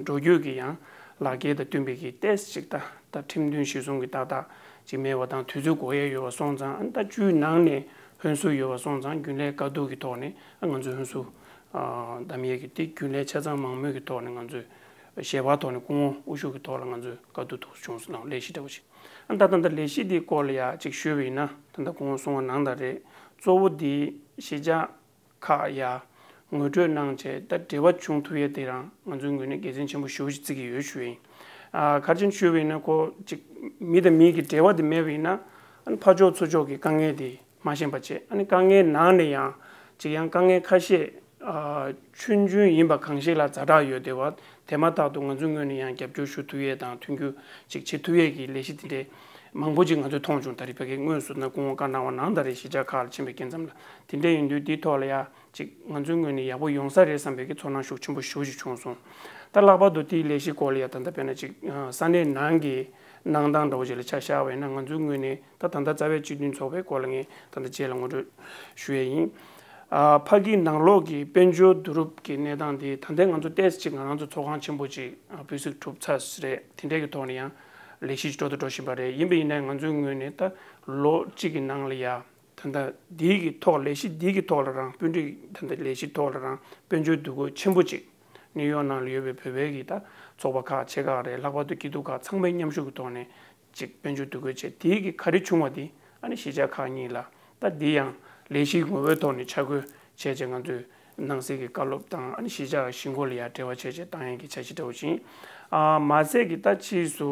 འགྲོ་སྐྱོད་ཀྱི་ཡང་ལག་འཁྱེར་དང་བསྟུན་པའི་གི་ཏོག་ཙམ་ཅིག་ད་ད་ཁྲིམས་མཐུན་གཞི་བཟུང་གི་ཏག་ཏག་ཅིག་མེད་པ་དང་། དུས་ཚོད་འགོར་ཡས་ཡོད་པ་སོང་ཙང་། ཨ་ནི་ད་བཅུའི་ནང་ནས་ཧོན་སུར་ཡོད་པ་སོང་ཙང་། རྒྱུན་ལས་བཀའ་བསྡུར་གྱི་ཐོག་ནས་ཨ་ང་ཚོས་ཧོན་སུར་ཨ་འདམ་ཡལ་གྱི་དེ་རྒྱུན་ལས་ཆ་ཚང་མང་མོས་ཀྱི་ཐོག་ནས་ང་ཚོས་ཞལ་པར་ཐོག་ནས་སྐུ་ངོ་དབུ་བཞུགས་ཀྱི་ཐོག་ལ་ང་ཚོས་བཀའ་བསྡུར་ཐོག་བྱུང་སོང་ལ། ལས་གཞི་འདྲ་བོ་ཞིག། ཨ་ནི་ད་ད་ལྟ་ལས་གཞི་འདིའི་སྐོར་ལ་ཡ་ཅིག་ཞུས་པ་ཡིན་ན། ད་ལྟ་སྐུ་ངོ་གསུངས་པ་ནང་ལྟར་རེད། གཙོ་བོ་འདི་གཞིས་ཆགས་ཁག་ཡ་ངོ་སྤྲོད་གནང་བྱས་ད་འབྲེལ་བ་བྱུང་ཐུབ་ཡས་དེ་རང་ང་ཚོའི་ངོས་ནས་དགེ་མཚན་ཆེན་པོ་ཞེ་པོ་ཅིག་བརྩི་གི་ཡོད་ཞུ་ཡིན། ཨ་ག་རེ་བྱས་ནས་ཞུས་པ་ཡིན་ན། ཁོ་ཅིག་མི་དང་མི་གི་འབྲེལ་བ་དེ་མེད་པ་ཡིན་ན། ཨ་ནི་ཕར་ཕྱོགས་ཚུར་ཕྱོགས་ཀྱི་དཀའ་ངལ་དེ་མ་ཤེས་པ་བྱས། ཨ་ནི་དཀའ་ངལ་ནང་ནས་ཡང་ཅིག་ཡང་དཀའ་ངལ་ཁ་ཤས་ཨ་ཆུང་ཆུང་ཡིན་པ་གང་ཞིག་ལ་ཛ་དྲག་ཡོད་བསྡད་པ། དེ་མ་ཐག་ཏུ་ང་ཚོའི་ངོས་ནས་ཡང་རྒྱབ་སྐྱོར་ཞུ་ཐུབ་ཡས་དང་མཐུན་འགྱུར་ཅིག་བྱེད་ཐུབ་ཡས་ཀྱི་ལས་གཞི་དེ་འདྲའི་མང་པོ་ཅིག་ང་ཚོས་མཐོང་བྱུང་། ད་རེས་ཕ་གིའི་དངོས་སུ་ན་སྐུ་ངོ་བཀའ་གནང་བ་ནང་ལྟར་རེད། གཞིས་ཆགས་ཁག་ལ་ཕྱིན་པའི་སྐབས་ཙམ་ལ། དེ་འདྲ་ཡིན་དུས་འདིའི་ཐོག་ལ་ཡ་ཅིག་ང་ཚོའི་ངོས་ནས་ཡག་པོ་ཡོང་ས་རེད་བསམ་པའི་གི་ཚོར་སྣང་ཤུགས་ཆེན་པོ་ཞེ་པོ་ཅིག་བྱུང་སོང་། ད་ལྷག་པར་དུ་དེའི་ལས་གཞི་སྐོར་ལ་ཡ་ད་ལྟ་དཔེར་ན་ཅིག་ས་གནས་ནང་གི་གནང་སྟངས་འདྲ་བོ་ཅིག་ལ་ཆ་བཞག་པ་ཡིན་ན། ང་ཚོའི་ངོས་ནས་ད་ད་ལྟ་རྩ་བའི་སྤྱི་མཐུན་ཚོགས་པའི་སྐོར་ལ་ངས་ད་ལྟ་རྗེས་ལ་ངོ་སྤྲོད་ཞུ་ཡས་ཡིན། ཨ་ཕ་གིའི་ནང་ལོགས་ཀྱི་དཔལ་འབྱོར་བསྡུ་རུབ་ཀྱི་གནས་སྟངས་དེ་ད་ལྟའི་ང་ཚོ་ཏོག་ཙམ་ཅིག་ང་རང་ཚོ་ཚོགས་ཁང་ཆེན་པོ་ཅིག་ཨ་སྤུས་གཟུགས་གྲུབ་ཚར་རེད། དེ་འདྲའི་གི་ཐོག་ནས་ཡང་ལས་གཞི་ཅིག་འགྲོ་དང་འགྲོ་བཞིན་པ་རེད། ཡིན་པ་ཡིན་ནའི་ང་ཚོའི་ངོས་ནས་ད་ལོ་གཅིག་གི་ནང་ལ་ཡ་ད་ལྟ་འདིའི་གི་ཐོག་ལས་གཞི་འདིའི་གི་ཐོག་ལ་རང་སྤུན་འདྲེས་ད་ལྟ་ལས་གཞི་ཐོག་ལ་རང་དཔལ་འབྱོར་འདུ་འགོད་ཆེན་པོ་ཅིག་ནིའུ་ཡོག་ནང་ལ་ཡོད་པའི་བོད་པའི་གི་ད་ཚོགས་པ་ཁག་ཆེ་ཁག་རེད། ལྷག་པར་དུ་སྐྱིད་སྡུག་ཁག་ཚང་མའི་མཉམ་ཞུགས་ཀྱི་ཐོག་ནས་ཅིག་དཔལ་འབྱོར་འདུ་འགོད་བྱས། དེའི་གི་ག་རེ་བྱུང་བ་དེ་ཨ་ནི་གཞིས་ཆགས་ཁག་གཉིས་ལ་ད་འདི་ཡང་ལས་གཞིའི་ངོ་བོའི་ཐོག་ནས་ཆ་བགོས་བྱས་བྱས་ང་ཚོས་ནང་སྲིད་ཀྱི་བཀའ་སློབ་དང་། ཨ་ནི་གཞིས་ཆགས་གཞིས་འགོ་ལ་ཡང་འབྲེལ་བ་བྱས་བྱས་བཏང་ཡས་ཀྱི་འཆར་གཞི་འདྲ་བོ་ཞིག་ཡིན། ཨ་མ་ཟད་ཀྱི་ད་ཕྱིས་སུ་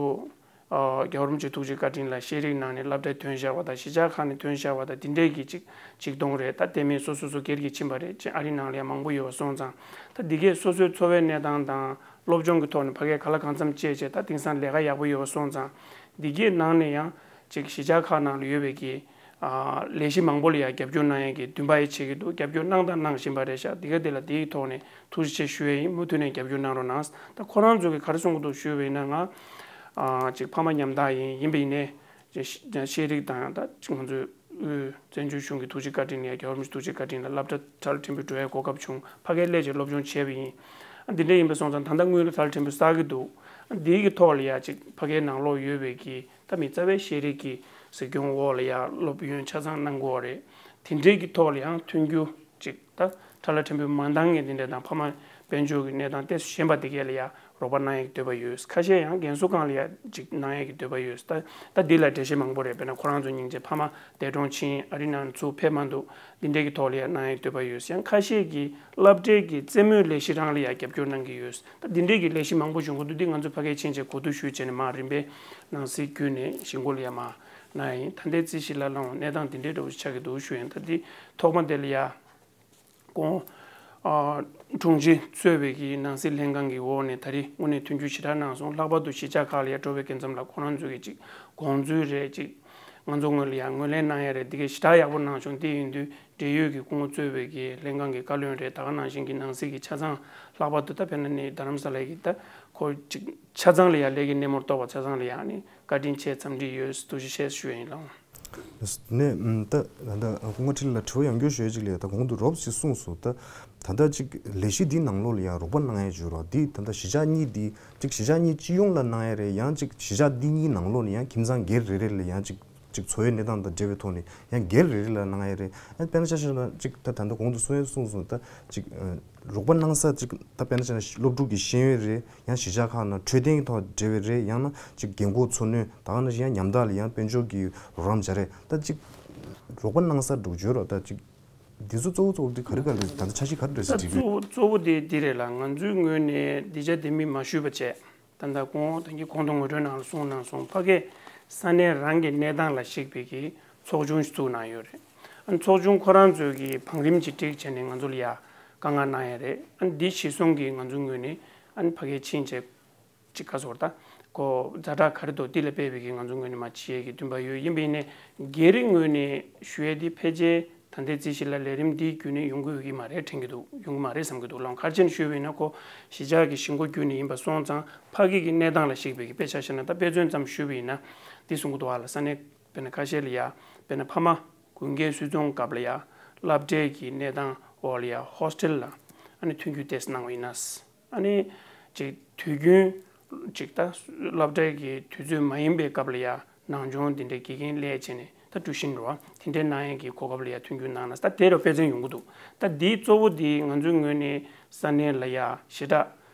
ཨ་རྒྱལ་བ་རིན་པོ་ཆེའི་ཐུགས་རྗེ་བཀའ་དྲིན་ལ་ཤེས་རིག་ནང་ནས་སློབ་གྲྭའི་ཐོན་བཞག་པ་དང་། གཞིས་ཆགས་ཁག་ནས་ཐོན་བཞག་པ་དང་། འདི་འདྲས་ཀྱི་ཅིག་ཆིག་སྟོང་རེད། ད་དེ་མིན་སོ་སོ་སོ་སྒེར་གྱིས་ཕྱིན་པ་རེད། ཅིག་ཨ་རི་ནང་ལ་ཡང་མང་པོ་ཡོད་པ་སོང་ཙང་། ད་འདི་གས་སོ་སོའི་འཚོ་བའི་གནས་སྟངས་དང་སློབ་སྦྱོང་གི་ཐོག་ནས་ཕ་གིར་ག་ལ་གང་འཚམ་སྤྱད་བྱས་ད་དེང་སང་ལས་ཀ་ཡག་པོ་ཡོད་པ་སོང་ཙང་། འདི་གས་ནང་ནས་ཡང་ཅིག་གཞིས་ཆགས་ཁག་ནང་ལ་ཡོད་པའི་གི་ཨ་ལས་གཞི་མང་པོ་ལ་ཡང་རྒྱབ་སྐྱོར་གནང་ཡས་ཀྱི་འདུན་པ་ཡང་བྱེད་ཀྱི་འདུག། རྒྱབ་སྐྱོར་གནང་དང་གནང་བཞིན་པ་རེད་ཤག། འདི་ག་འདི་ལ་འདིའི་ཐོག་ནས་ཐུགས་རྗེ་ཆེ་ཞུ་ཡས་ཡིན། མུ་མཐུད་ནས་རྒྱབ་སྐྱོར་གནང་རོགས་གནང་། ད་ཁོ་རང་ཚོ་གིས་ག་རེ་གསུང་གི་འདུག་ཞུས་པ་ཡིན་ན། ང་ཨ་ཅིག་ཕ་མ་ཉམ་ཐག་ཡིན། ཡིན་པ་ཡིན་ནའི་ཅིག་ཤེས་རིག་དང་ད་ཅིག་ང་ཚོའི་དབུས་བཙན་བྱོལ་གཞུང་གི་ཐུགས་རྗེ་བཀའ་དྲིན་ལ་ཡ། རྒྱལ་བ་རིན་པོ་ཆེའི་ཐུགས་རྗེ་བཀའ་དྲིན་ལ་སློབ་གྲྭ་ཁྲ་ལ་ཕྲན་བུ་འགྲོ་ཡའི་གོ་སྐབས་བྱུང་། ཕ་གིར་སླེབས་བྱས་སློབ་སྦྱོང་བྱས་པ་ཡིན། ཨ་འདི་འདྲ་ཡིན་པ་སོང་ཙང་ད་ལྟ་དངུལ་ཁྲ་ལ་ཕྲན་བུ་བསགས་ཀྱི་འདུག། ཨ་འདིའི་གི་ཐོག་ལ་ཡ་ཅིག་ཕ་གིའི་ནང་ལོགས་ཡོད་པའི་གི་ད་མི་རྩ་བའི་ཤེས་རིག་གི་གཟིགས་སྐྱོང་འོག་ལ་ཡ་སློབ་ཡོན་ཆ་ཚང་གནང་དགོས་པ་རེད། དེ་འདྲའི་གི་ཐོག་ལ་ཡང་མཐུན་འགྱུར་ཅིག་ད་ཁྲ་ལ་ཕྲན་བུ་མ་འདང་ངེས་དེ་འདྲ་དང་། ཕ་མ་དཔལ་འབྱོར་གྱི་གནས་སྟངས་ཏོག་ཙམ་ཞན་པ་དེ་གས་ལ་ཡ་རོགས་པ་གནང་ཡས་ཀྱི་འདོད་པ་ཡོད། ཁ་ཤས་ཡང་རྒན་གསོ་ཁང་ལ་ཡ་ཅིག་གནང་ཡས་ཀྱི་འདོད་པ་ཡོད། ད་ད་འདི་ལ་འགྲེལ་བཤད་མང་པོ་རེད། དཔེར་ན་ཁོ་རང་ཚོ་སྙིང་རྗེ། ཕ་མ་འདས་གྲོངས་ཕྱིན། ཨ་རི་ནང་ཚུར་ཕེབས་མ་འདུག། འདི་འདྲའི་གི་ཐོག་ལ་ཡ་གནང་ཡས་འདོད་པ་ཡོད། ཡང་ཁ་ཤས་ཀྱིས་སློབ་གྲྭའི་གི་རྩེད་མོའི་ལས་གཞི་རང་ལ་ཡ་རྒྱབ་སྐྱོར་གནང་གི་ཡོད། ད་འདི་འདྲའི་གི་ལས་གཞི་མང་པོ་བྱུང་གི་འདུག། འདི་ང་ཚོ་ཕ་གིར་ཕྱིན་བྱས་གོ་བསྡུར་ཞུས་བྱས་ནས་མར་རིམ་པས་ནང་སྲིད་བརྒྱུད་ནས་གཞིས་འགོ་ལ་ཡ་མར་གནང་ཡིན། ད་ལྟའི་རྩིས་གཞི་ལ་ལངས་གནས་སྟངས་འདི་འདྲའི་འདྲ་བོ་ཆགས་ཀྱི་འདུག་ཞུ་ཡིན། ད་འདི་ཐོག་མ་དེ་ལ་ཡ་ཁོང་ཨ་དྲུང་ཆེ་གཙོས་པའི་གི་ནང་སྲིད་ལྷན་ཁང་གི་འོག་ནས་ད་རེས་དངོས་གནས་མཐུན་འགྱུར་ཞེ་དྲག་གནང་སོང་། ལྷག་པར་དུ་གཞིས་ཆགས་ཁག་ལ་ཡ་འགྲོ་བའི་སྐབས་ཙམ་ལ་ཁོ་རང་ཚོས་ཀྱི་ཅིག་དགོངས་ཚུལ་རེད། ཅིག་ང་ཚོ་ངོས་ལ་ཡ་ངོས་ལེན་གནང་ཡ་རེད། འདི་གས་ཞེ་དྲག་ཡག་པོ་གནང་བྱུང་། དེ་ཡིན་དུས་འབྲེལ་ཡོད་ཀྱི་སྐུ་ངོ་གཙོས་པའི་གི་ལྷན་ཁང་གི་བཀའ་བློན་རེད། ད་ག་ནང་བཞིན་གྱི་ནང་སྲིད་ཀྱི་ཆ་ཚང་། ལྷག་པར་དུ་ད་དཔེར་ན་ནི་རྡ་རམ་ས་ལའི་གི་ད་ཁོ་ཅིག་ཆ་ཚང་ལ་ཡ་ལས་ཀའི་སྣེ་མོར་གཏོགས་པ་ཆ་ཚང་ལ་ཡ་ནི་བཀའ་དྲིན་ཆེ། འཚམས་འདྲི་ཡོད། ཐུགས་རྗེ་ཆེ་ཞུ་ཡ་ཡིན་ལགས། ནས་ད་ད་སྐུ་ངོ་ཁྲི་ལ་དྲི་བ་ཡང་བསྐྱར་ཞུ་ཡ་ཅིག་ལ། ད་གོང་དུ་རོབ་ཅིག་གསུངས་སོང་། ད་ད་ལྟ་ཅིག་ལས་གཞི་འདི་ནང་ལོགས་ལ་ཡང་རོགས་པ་གནང་ཡ་བྱོས་རོགས། འདི་ད་ལྟ་གཞིས་ཆགས་གཉིས་འདི་ཅིག་གཞིས་ཆགས་གཉིས་སྤྱི་ཡོངས་ལ་གནང་ཡ་རེད། ཡང་ཅིག་གཞིས་ཆགས་འདི་གཉིས་ནང་ལོགས་ལ་ཡང་ཁྱིམ་ཚང་སྒེར་རེ་རེ་ལ་ཡང་ཅིག་ ཅིག་འཚོ་བའི་གནས་སྟངས་དང་འབྲེལ་བའི་ཐོག་ནས་ཡང་སྒེར་རེ་རེ་ལ་གནང་ཡ་རེད། ཡང་དཔེར་ན་ཆ་བཞག་ན་ཅིག་ད་ད་ལྟ་གོང་དུ་གསུང་ཡ་གསུངས་སོང་། ད་ཅིག་རོགས་པ་གནང་ས་ཅིག་ད་དཔེར་ན་ཆ་བཞག་ན་སློབ་ཕྲུག་གི་ཤེས་ཡོན་རེད། ཡང་གཞིས་ཆགས་ཁག་ནང་འཕྲོད་བསྟེན་གྱི་ཐོག་འབྲེལ་བའི་རེད། ཡང་ན་ཅིག་རྒན་གོག་འཚོ་སྣོན། ད་ག་ནང་བཞིན་ཡང་ཉམ་ཐག་ལ་ཡང་དཔལ་འབྱོར་གྱི་རོགས་རམ་བྱ་རེད། ད་ཅིག་རོགས་པ་གནང་ས་འགྲོ་བརྗོད་རོགས། ད་ཅིག་འདི་ཚོ་གཙོ་བོ་གཙོ་བོ་འདི་ག་རེ་ག་རེ་རེད། ད་ལྟ་འཆར་གཞི་ག་རེ་རེད་ཟེར་ད་དྲིས་པས། གཙོ་བོ་གཙོ་བོ་དེ་འདི་རེད་ལ། ང་ཚོའི་ངོས་ནས་འདི་ཆ་དེ་མིན་མ་ཞུས་པ་བྱས། ད་ལྟ་གོང་ད་གིན་གོང་དུ་ངོ་སྤྲོད་ནང་ལ་གསུངས་གནང་སོང་། ཕ་གིའི་ས་གནས་རང་གི་གནས་སྟངས་ལ་གཞིགས་པའི་གི་ཚོགས་ཆུང་ཞིག་བཙུགས་གནང་ཡོད་རེད། ཨ་ནི་ཚོགས་ཆུང་ཁོ་རང་ཚོས་གི་བང་རིམ་ཅིག་བསྒྲིགས་བྱས་ནས་ང་ཚོ་ལ་ཡ་བཀའ་མངགས་གནང་ཡ་རེད། ཨ་ནི་འདི་གཞིར་བཟུང་གིས་ང་ཚོའི་ངོས་ནས་ཨ་ནི་ཕ་གིར་ཕྱིན་བྱས་ཅིག་ག་ཟེར་ད་ཁོ་ཛ་དྲག་ག་རེ་འདུག་འདི་ལ་དཔག་པའི་གི་ང་ཚོའི་ངོས་ནས་མར་བྱེད་ཡས་ཀྱི་འདུན་པ་ཡོད། ཡིན་པ་ཡིན་ནའི་སྒེར་ངོས་ནས་ཞུ་ཡས་འདི་ཕལ་ཆེར་ད་ལྟའི་རྩིས་གཞི་ལ་ལས་རིམ་འདི་བརྒྱུད་ནས་ཡོང་གི་ཡོད་ཀྱི་མ་རེད་དྲན་གྱི་འདུག་ཡོང་གི་མ་རེད་བསམ་གྱི་འདུག་ལགས། ག་རེ་བྱས་ནས་ཞུས་པ་ཡིན་ན་ཁོ་གཞིས་ཆགས་ཀྱི་གཞིས་འགོ་བརྒྱུད་ནས་ཡིན་པ་སོང་ཙང་ཕ་གི་གི་གནས་སྟངས་ལ་གཞིགས་པའི་གི་དཔེ་ཆ་བཞག་ན། ད་དཔེ་མཚོན་ཙམ་ཞུས་པ་ཡིན་ན་འདི་གསུང་གི་འདུག་ཨ་ལ། ས་གནས་དཔེར་ན་ཁ་ཤས་ལ་ཡ་དཔེར་ན་ཕ་མ་དགུན་ཁའི་སུད་ཚོང་སྐབས་ལ་ཡ་སློབ་གྲྭའི་གི་གནས་སྟངས་འོག་ལ་ཡ་ཧོ་སི་ཊེལ་ལ་ཨ་ནི་མཐུན་འགྱུར་ཏོག་ཙམ་གནང་བ་ཡིན་ན། ཨ་ནི་ཅིག་དུས་རྒྱུན་ཅིག་ད་སློབ་གྲྭའི་གི་དུས་ཚོད་མ་ཡིན་པའི་སྐབས་ལ་ཡ་ནང་སྦྱོང་འདི་འདྲའི་དགེ་རྒན་སླེབས་བྱས་ནས་ད་ཀྲུའུ་ཤིན་རེད་བ། དེ་འདྲའི་གནང་ཡས་ཀྱི་གོ་སྐབས་ལ་ཡ་མཐུན་འགྱུར་གནང་ན། ད་དེ་རུ་དཔེ་མཚོན་ཡོང་གི་འདུག་ད་འདི་གཙོ་བོ་འདི་ང་ཚོའི་ངོས་ནས་ས་གནས་ལ་ཡ་ཞེ་དྲག་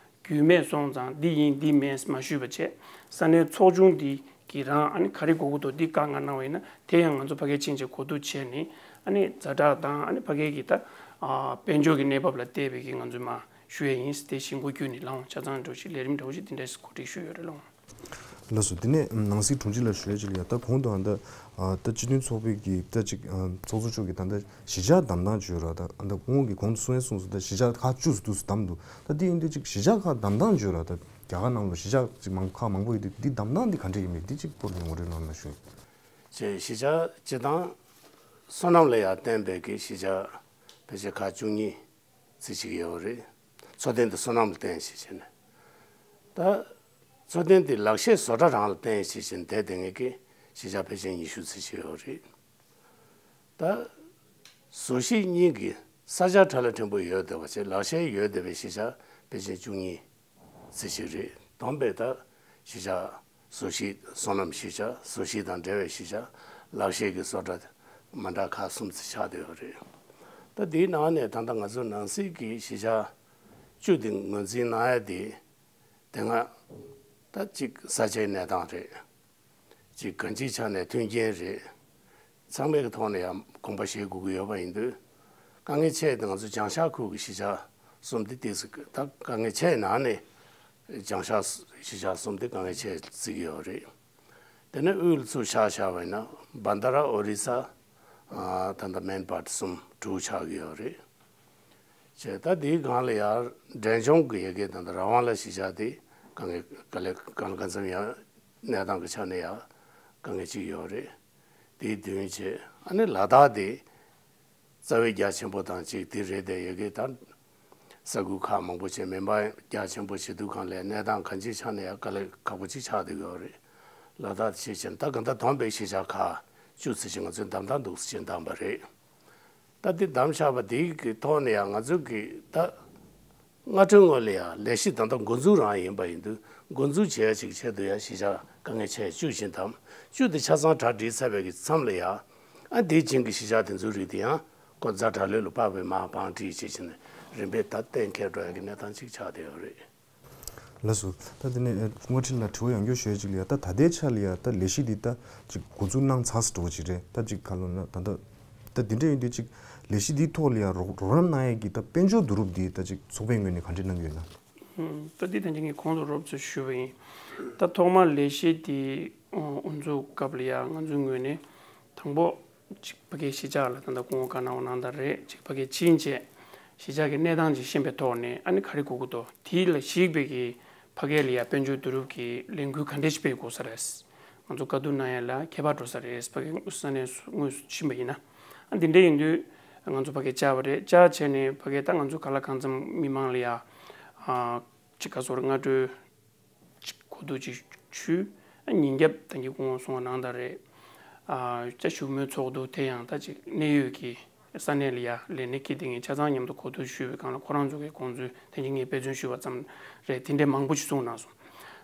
རྒྱུས་མེད་སོང་ཙང་འདི་ཡིན་འདི་མིན་མ་ཞུས་པ་བྱས། ས་གནས་ཚོགས་ཆུང་འདི་གི་རང་ཨ་ནི་ག་རེ་དགོས་ཀྱི་འདུག་འདི་བཀའ་མངགས་གནང་བ་ཡིན་ན་དེ་ཡང་ང་ཚོ་ཕ་གིར་ཕྱིན་བྱས་གོ་བསྡུར་བྱས་ནས་ཨ་ནི་ཛ་དྲག་དང་ཨ་ནི་ཕ་གི་གི་ད་ཨ་དཔལ་འབྱོར་གྱི་གནས་བབ་ལ་བལྟས་པའི་གི་ང་ཚོས་མར་ཞུ་ཡས་ཡིན། དེ་བཞིན་འགོ་བརྒྱུད་ནས་ལགས་འོང་ཆ་ཚང་འདྲ་བོ་ཞིག་ལས་རིམ་འདྲ་བོ་ཞིག་དེ་འདྲས་གོ་སྒྲིག་ཞུས་ཡོད་རེད་ལགས་འོང་། ལགས་སོ། དེ་ནས་ནང་སྲིད་དྲུང་ཆེ་ལ་ཞུ་ཡས་ཅིག་ལ་ཡ། ད་གོང་དུ་ཨ་ད་ཨ་ད་སྤྱི་མཐུན་ཚོགས་པའི་གི་ད་ཅིག་ཨ་ཚོགས་གཙོ་མཆོག་གིས་ད་ལྟ་གཞིས་ཆགས་བདམས་སྟངས་བརྗོད་ར། ད་ཨ་ད་ཁོང་གིས་གོང་དུ་གསུང་ཡས་གསུངས་སོང་། ད་གཞིས་ཆགས་ཁག་བཅུ་ཙམ་དུ་བདམས་འདུག་ད་དེ་ཡིན་དུས་ཅིག་གཞིས་ཆགས་ཁག་བདམས་སྟངས་བརྗོད་ར། ད་རྒྱ་གར་ནང་ལ་གཞིས་ཆགས་ཅིག་མང་ཁག་མང་པོ་ཡོད་དུས་འདི་བདམས་སྟངས་འདི་ག་འདྲས་ཡིན་མིན་འདི་ཅིག་སྐོར་ལ་ངོ་སྤྲོད་གནང་ན་ཞུ། ཅེས་གཞིས་ཆགས་སྤྱི་བཏང་བསོད་ནམས་ལ་ཡང་བརྟེན་པའི་གི་གཞིས་ཆགས་ཕལ་ཆེར་ཁག་བཅུ་གཉིས་ཙམ་ཞིག་ཡོད་རེད། འཚོ་རྟེན་དེ་བསོད་ནམས་ལ་བརྟེན་ཞེས་བྱས་ནས། ད་འཚོ་རྟེན་དེ་ལག་ཤེས་བཟོ་གྲྭ་རང་ལ་བརྟེན་ཞེས་བྱས་ནས་དེ་དེ་ངེད་ཀྱི་གཞིས་ཆགས་ཕལ་ཆེར་ཉི་ཤུ་ཙམ་ཞིག་ཡོད་རེད། ད་བཟོ་གཞིས་གཉིས་ཀྱི་ས་ཆ་ཕྲ་ལ་ཕྲན་བུ་ཡོད་བསྡད་པ་བྱས། ལག་ཤེས་ཡོད་བསྡད་པའི་གཞིས་ཆགས་ཕལ་ཆེར་བཅུ་གཉིས་ཙམ་ཞིག་རེད། དམ་པའི་ད་གཞིས་ཆགས་བཟོ་གཞིས་བསོད་ནམས་གཞིས་ཆགས་བཟོ་གཞིས་དང་འབྲེལ་བའི་གཞིས་ཆགས་ལག་ཤེས་ཀྱི་བཟོ་གྲྭ་མ་འདྲ་ཁག་གསུམ་ཙམ་ཆགས་བསྡད་ཡོད་རེད། ད་དེའི་ནང་ནས་ད་ལྟ་ང་ཚོ་ནང་སྲིད་ཀྱི་གཞིས་ཆགས་བཅུ་དེ་ངོས་འཛིན་གནང་ཡ་དེ་དེ་སྔ་ད་གཅིག་ས་ཆའི་གནས་སྟངས་རེད། གཅིག་གང་ཅིའི་ཆ་ནས་མཐུན་རྐྱེན་རེད། ཚང་མའི་གི་ཐོག་ནས་ཡང་དགོངས་པ་བཞེས་དགོས་ཀྱི་ཡོད་པ་ཡིན་དུས། དཀའ་ངལ་ཆེ་དེ་ང་ཚོ་བྱང་ཤར་ཁུལ་གྱི་གཞིས་ཆགས་གསུམ་དེ་ཏོག་ཙམ་ད་དཀའ་ངལ་ཆེ་ནང་ནས་བྱང་ཤར་གཞིས་ཆགས་གསུམ་དེ་དཀའ་ངལ་ཆེ་བརྩི་གི་ཡོད་རེད། དེ་ནས་དབུས་ལ་ཚུར་ཆ་བཞག་པ་ཡིན་ན་བན་དྷ་ར་ཨོ་རི་ས་ད་ལྟ་མེན་པར་གསུམ་དྲུག་ཆགས་ཀྱི་ཡོད་རེད། བྱས་ད་དེའི་སྒང་ལ་ཡང་འབྲས་ལྗོངས་ཀྱི་ཡ་གི་ད་ལྟ་རང་དབང་ལ་གཞིས་ཆགས་དེ་དཀའ་ངལ་ག་ལེ་གང་ལ་གང་འཚམ་ཡང་གནས་སྟངས་ཀྱི་ཆ་ནས་ཡང་དཀའ་ངལ་གཅིག་ཡོད་རེད། དེའི་བདུན་བྱས། ཨ་ནི་ལ་དྭགས་དེ་རྩ་བའི་རྒྱ་ཆེན་པོ་དང་གཅིག་དེ་རེད་དེ་ཡ་གི་ད་ས་ཁུལ་ཁག་མང་པོ་བྱས་མིན་པ་རྒྱ་ཆེན་པོ་བྱེད་དུས་གང་ལས་གནས་སྟངས་གང་ཅིའི་ཆ་ནས་ཡང་དཀའ་ལས་ཁག་པོ་གཅིག་ཆགས་བསྡད་ཡོད་རེད། ལ་དྭགས་དེ་བྱས་ཙང་ད་ག་ད་དམ་པའི་གཞིས་ཆགས་ཁག་བཅུ་ཙམ་ཞིག་ང་ཚོས་བདམས་སྟངས་འདུག་ཟེར་བྱས་བདམས་པ་རེད། ད་འདི་བདམས་བཞག་པ་འདི་གི་ཐོག་ནས་ཡང་ང་ཚོ་གི་ད་སྔ་གྲོས་ངོས་ལ་ཡང་ལས་གཞི་ད་ལྟ་འགོ་འཛུགས་རང་ཡིན་པ་ཡིན་དུས་འགོ་འཛུགས་བྱེད་ཡ་ཅིག་ཆེད་དུ་ཡང་གཞིས་ཆགས་དཀའ་ངལ་ཆེ་བཅུ་བཞིན་དམ་བཅུ་དེ་ཆ་ཚང་གྲ་སྒྲིག་ཚར་བའི་གི་མཚམས་ལ་ཡང་ཨ་འདིའི་རྗེས་ཀྱི་གཞིས་ཆགས་དེ་ཚོའི་རིགས་དེ་ཡང་ཁོ་ཛ་དྲག་ལོས་ལ་དཔག་པའི་མར་བང་སྒྲིག་བྱེད་བཞིན་རིམ་པས་ད་གཏན་འཁེལ་འགྲོ་ཡ་གི་གནས་སྟངས་ཅིག་ཆགས་བསྡད་ཡོད་རེད། ལགས་སོ། ད་དེ་ནས་ཨ་བཀའ་དྲིན་ལ་དྲི་བ་ཡང་བསྐྱར་ཞུ་ཡ་ཅིག་ལ་ཡ། ད་ད་ལྟའི་ཆ་ལ་ཡ་ད་ལས་གཞི་འདི་ད་ཅིག་འགོ་འཛུགས་གནང་ཚར་འགྲོ་བ་ཅིག་རེད། ད་ཅིག་ག་ལོ་ན་ད་ད་ད་འདི་འདྲ་ཡིན་དུས་ཅིག་ལས་གཞི་འདིའི་ཐོག་ལ་ཡ་རོགས་རོགས་རམ་གནང་ཡས་ཀྱི་ད་དཔལ་འབྱོར་བསྡུ་རུབ་འདི་ད་ཅིག་ཚོགས་པའི་ངོས་ནས་ག་འདྲས་གནང་གི་ཡོད་ན། ཨུམ། ད་འདི་ད་ཅིག་ངས་གོང་དུ་རོབ་ཙམ་ཞུས་པ་ཡིན། ད་ཐོག་མར་ལས་གཞི་འདི་དབུ་འཛུགས་སྐབས་ལ་ཡ་ང་ཚོའི་ངོས་ནས་དང་པོ། གཅིག་ཕ་གིའི་གཞིས་ཆགས་ལ་ད་ལྟ་སྐུ་ངོ་བཀའ་གནང་བ་གནང་སྟངས་རེད། གཅིག་ཕ་གིར་ཕྱིན་བྱས་གཞིས་ཆགས་ཀྱི་གནས་སྟངས་ཅིག་ཤེས་པའི་ཐོག་ནས་ཨ་ནི་ག་རེ་དགོས་ཀྱི་འདུག་དེ་ལ་གཞིགས་པའི་གི་ཕ་གི་ལ་ཡ་དཔལ་འབྱོར་བསྡུ་རུབ་ཀྱི་ལས་འགུལ་ག་འདྲས་ཤིག་སྤེལ་དགོས་ས་རེད། ང་ཚོ་བཀའ་བསྡུར་གནང་ཡ་ལ་ཁྱད་པར་འགྲོ་ས་རེད། ཕ་གི་ས་གནས་སུ་དངོས་སུ་ཕྱིན་པ་ཡིན་ན། ཨ་འདི་འདྲ་ཡིན་དུས་ང་ཚོ་ཕ་གིར་བཅར་བ་རེད། བཅར་བྱས་ནས་ཕ་གིར་ད་ང་ཚོ་གང་ལ་གང་འཚམ་མི་མང་ལ་ཡ་ཨ་ཅིག་ག་ཟེར་སྔ་གྲོས། གོ་བསྡུར་ཅིག་ཞུས། ཉིན་རྒྱབ་ད་གིན་སྐུ་ངོ་གསུང་བ་གནང་སྟངས་རེད། ཨ་ཅིག་བཞུགས་མོལ་ཚོགས་འདུ་དེ་ཡང་ད་ཅིག་གནད་ཡོད་ཀྱི་ས་གནས་ལ་ཡ་ལས་སྣེ་ཁྱེར་ཏེ་ངས་ཆ་ཚང་མཉམ་དུ་གོ་བསྡུར་ཞུས་པའི་སྒང་ལ་ཁོ་རང་ཚོ་གི་དགོངས་ཚུལ་ད་གིན་ངས་དཔེ་མཚོན་ཞུས་པ་ཙམ་རེད། དེ་འདྲའི་མང་པོ་ཞིག་གསུངས་གནང་སོང་།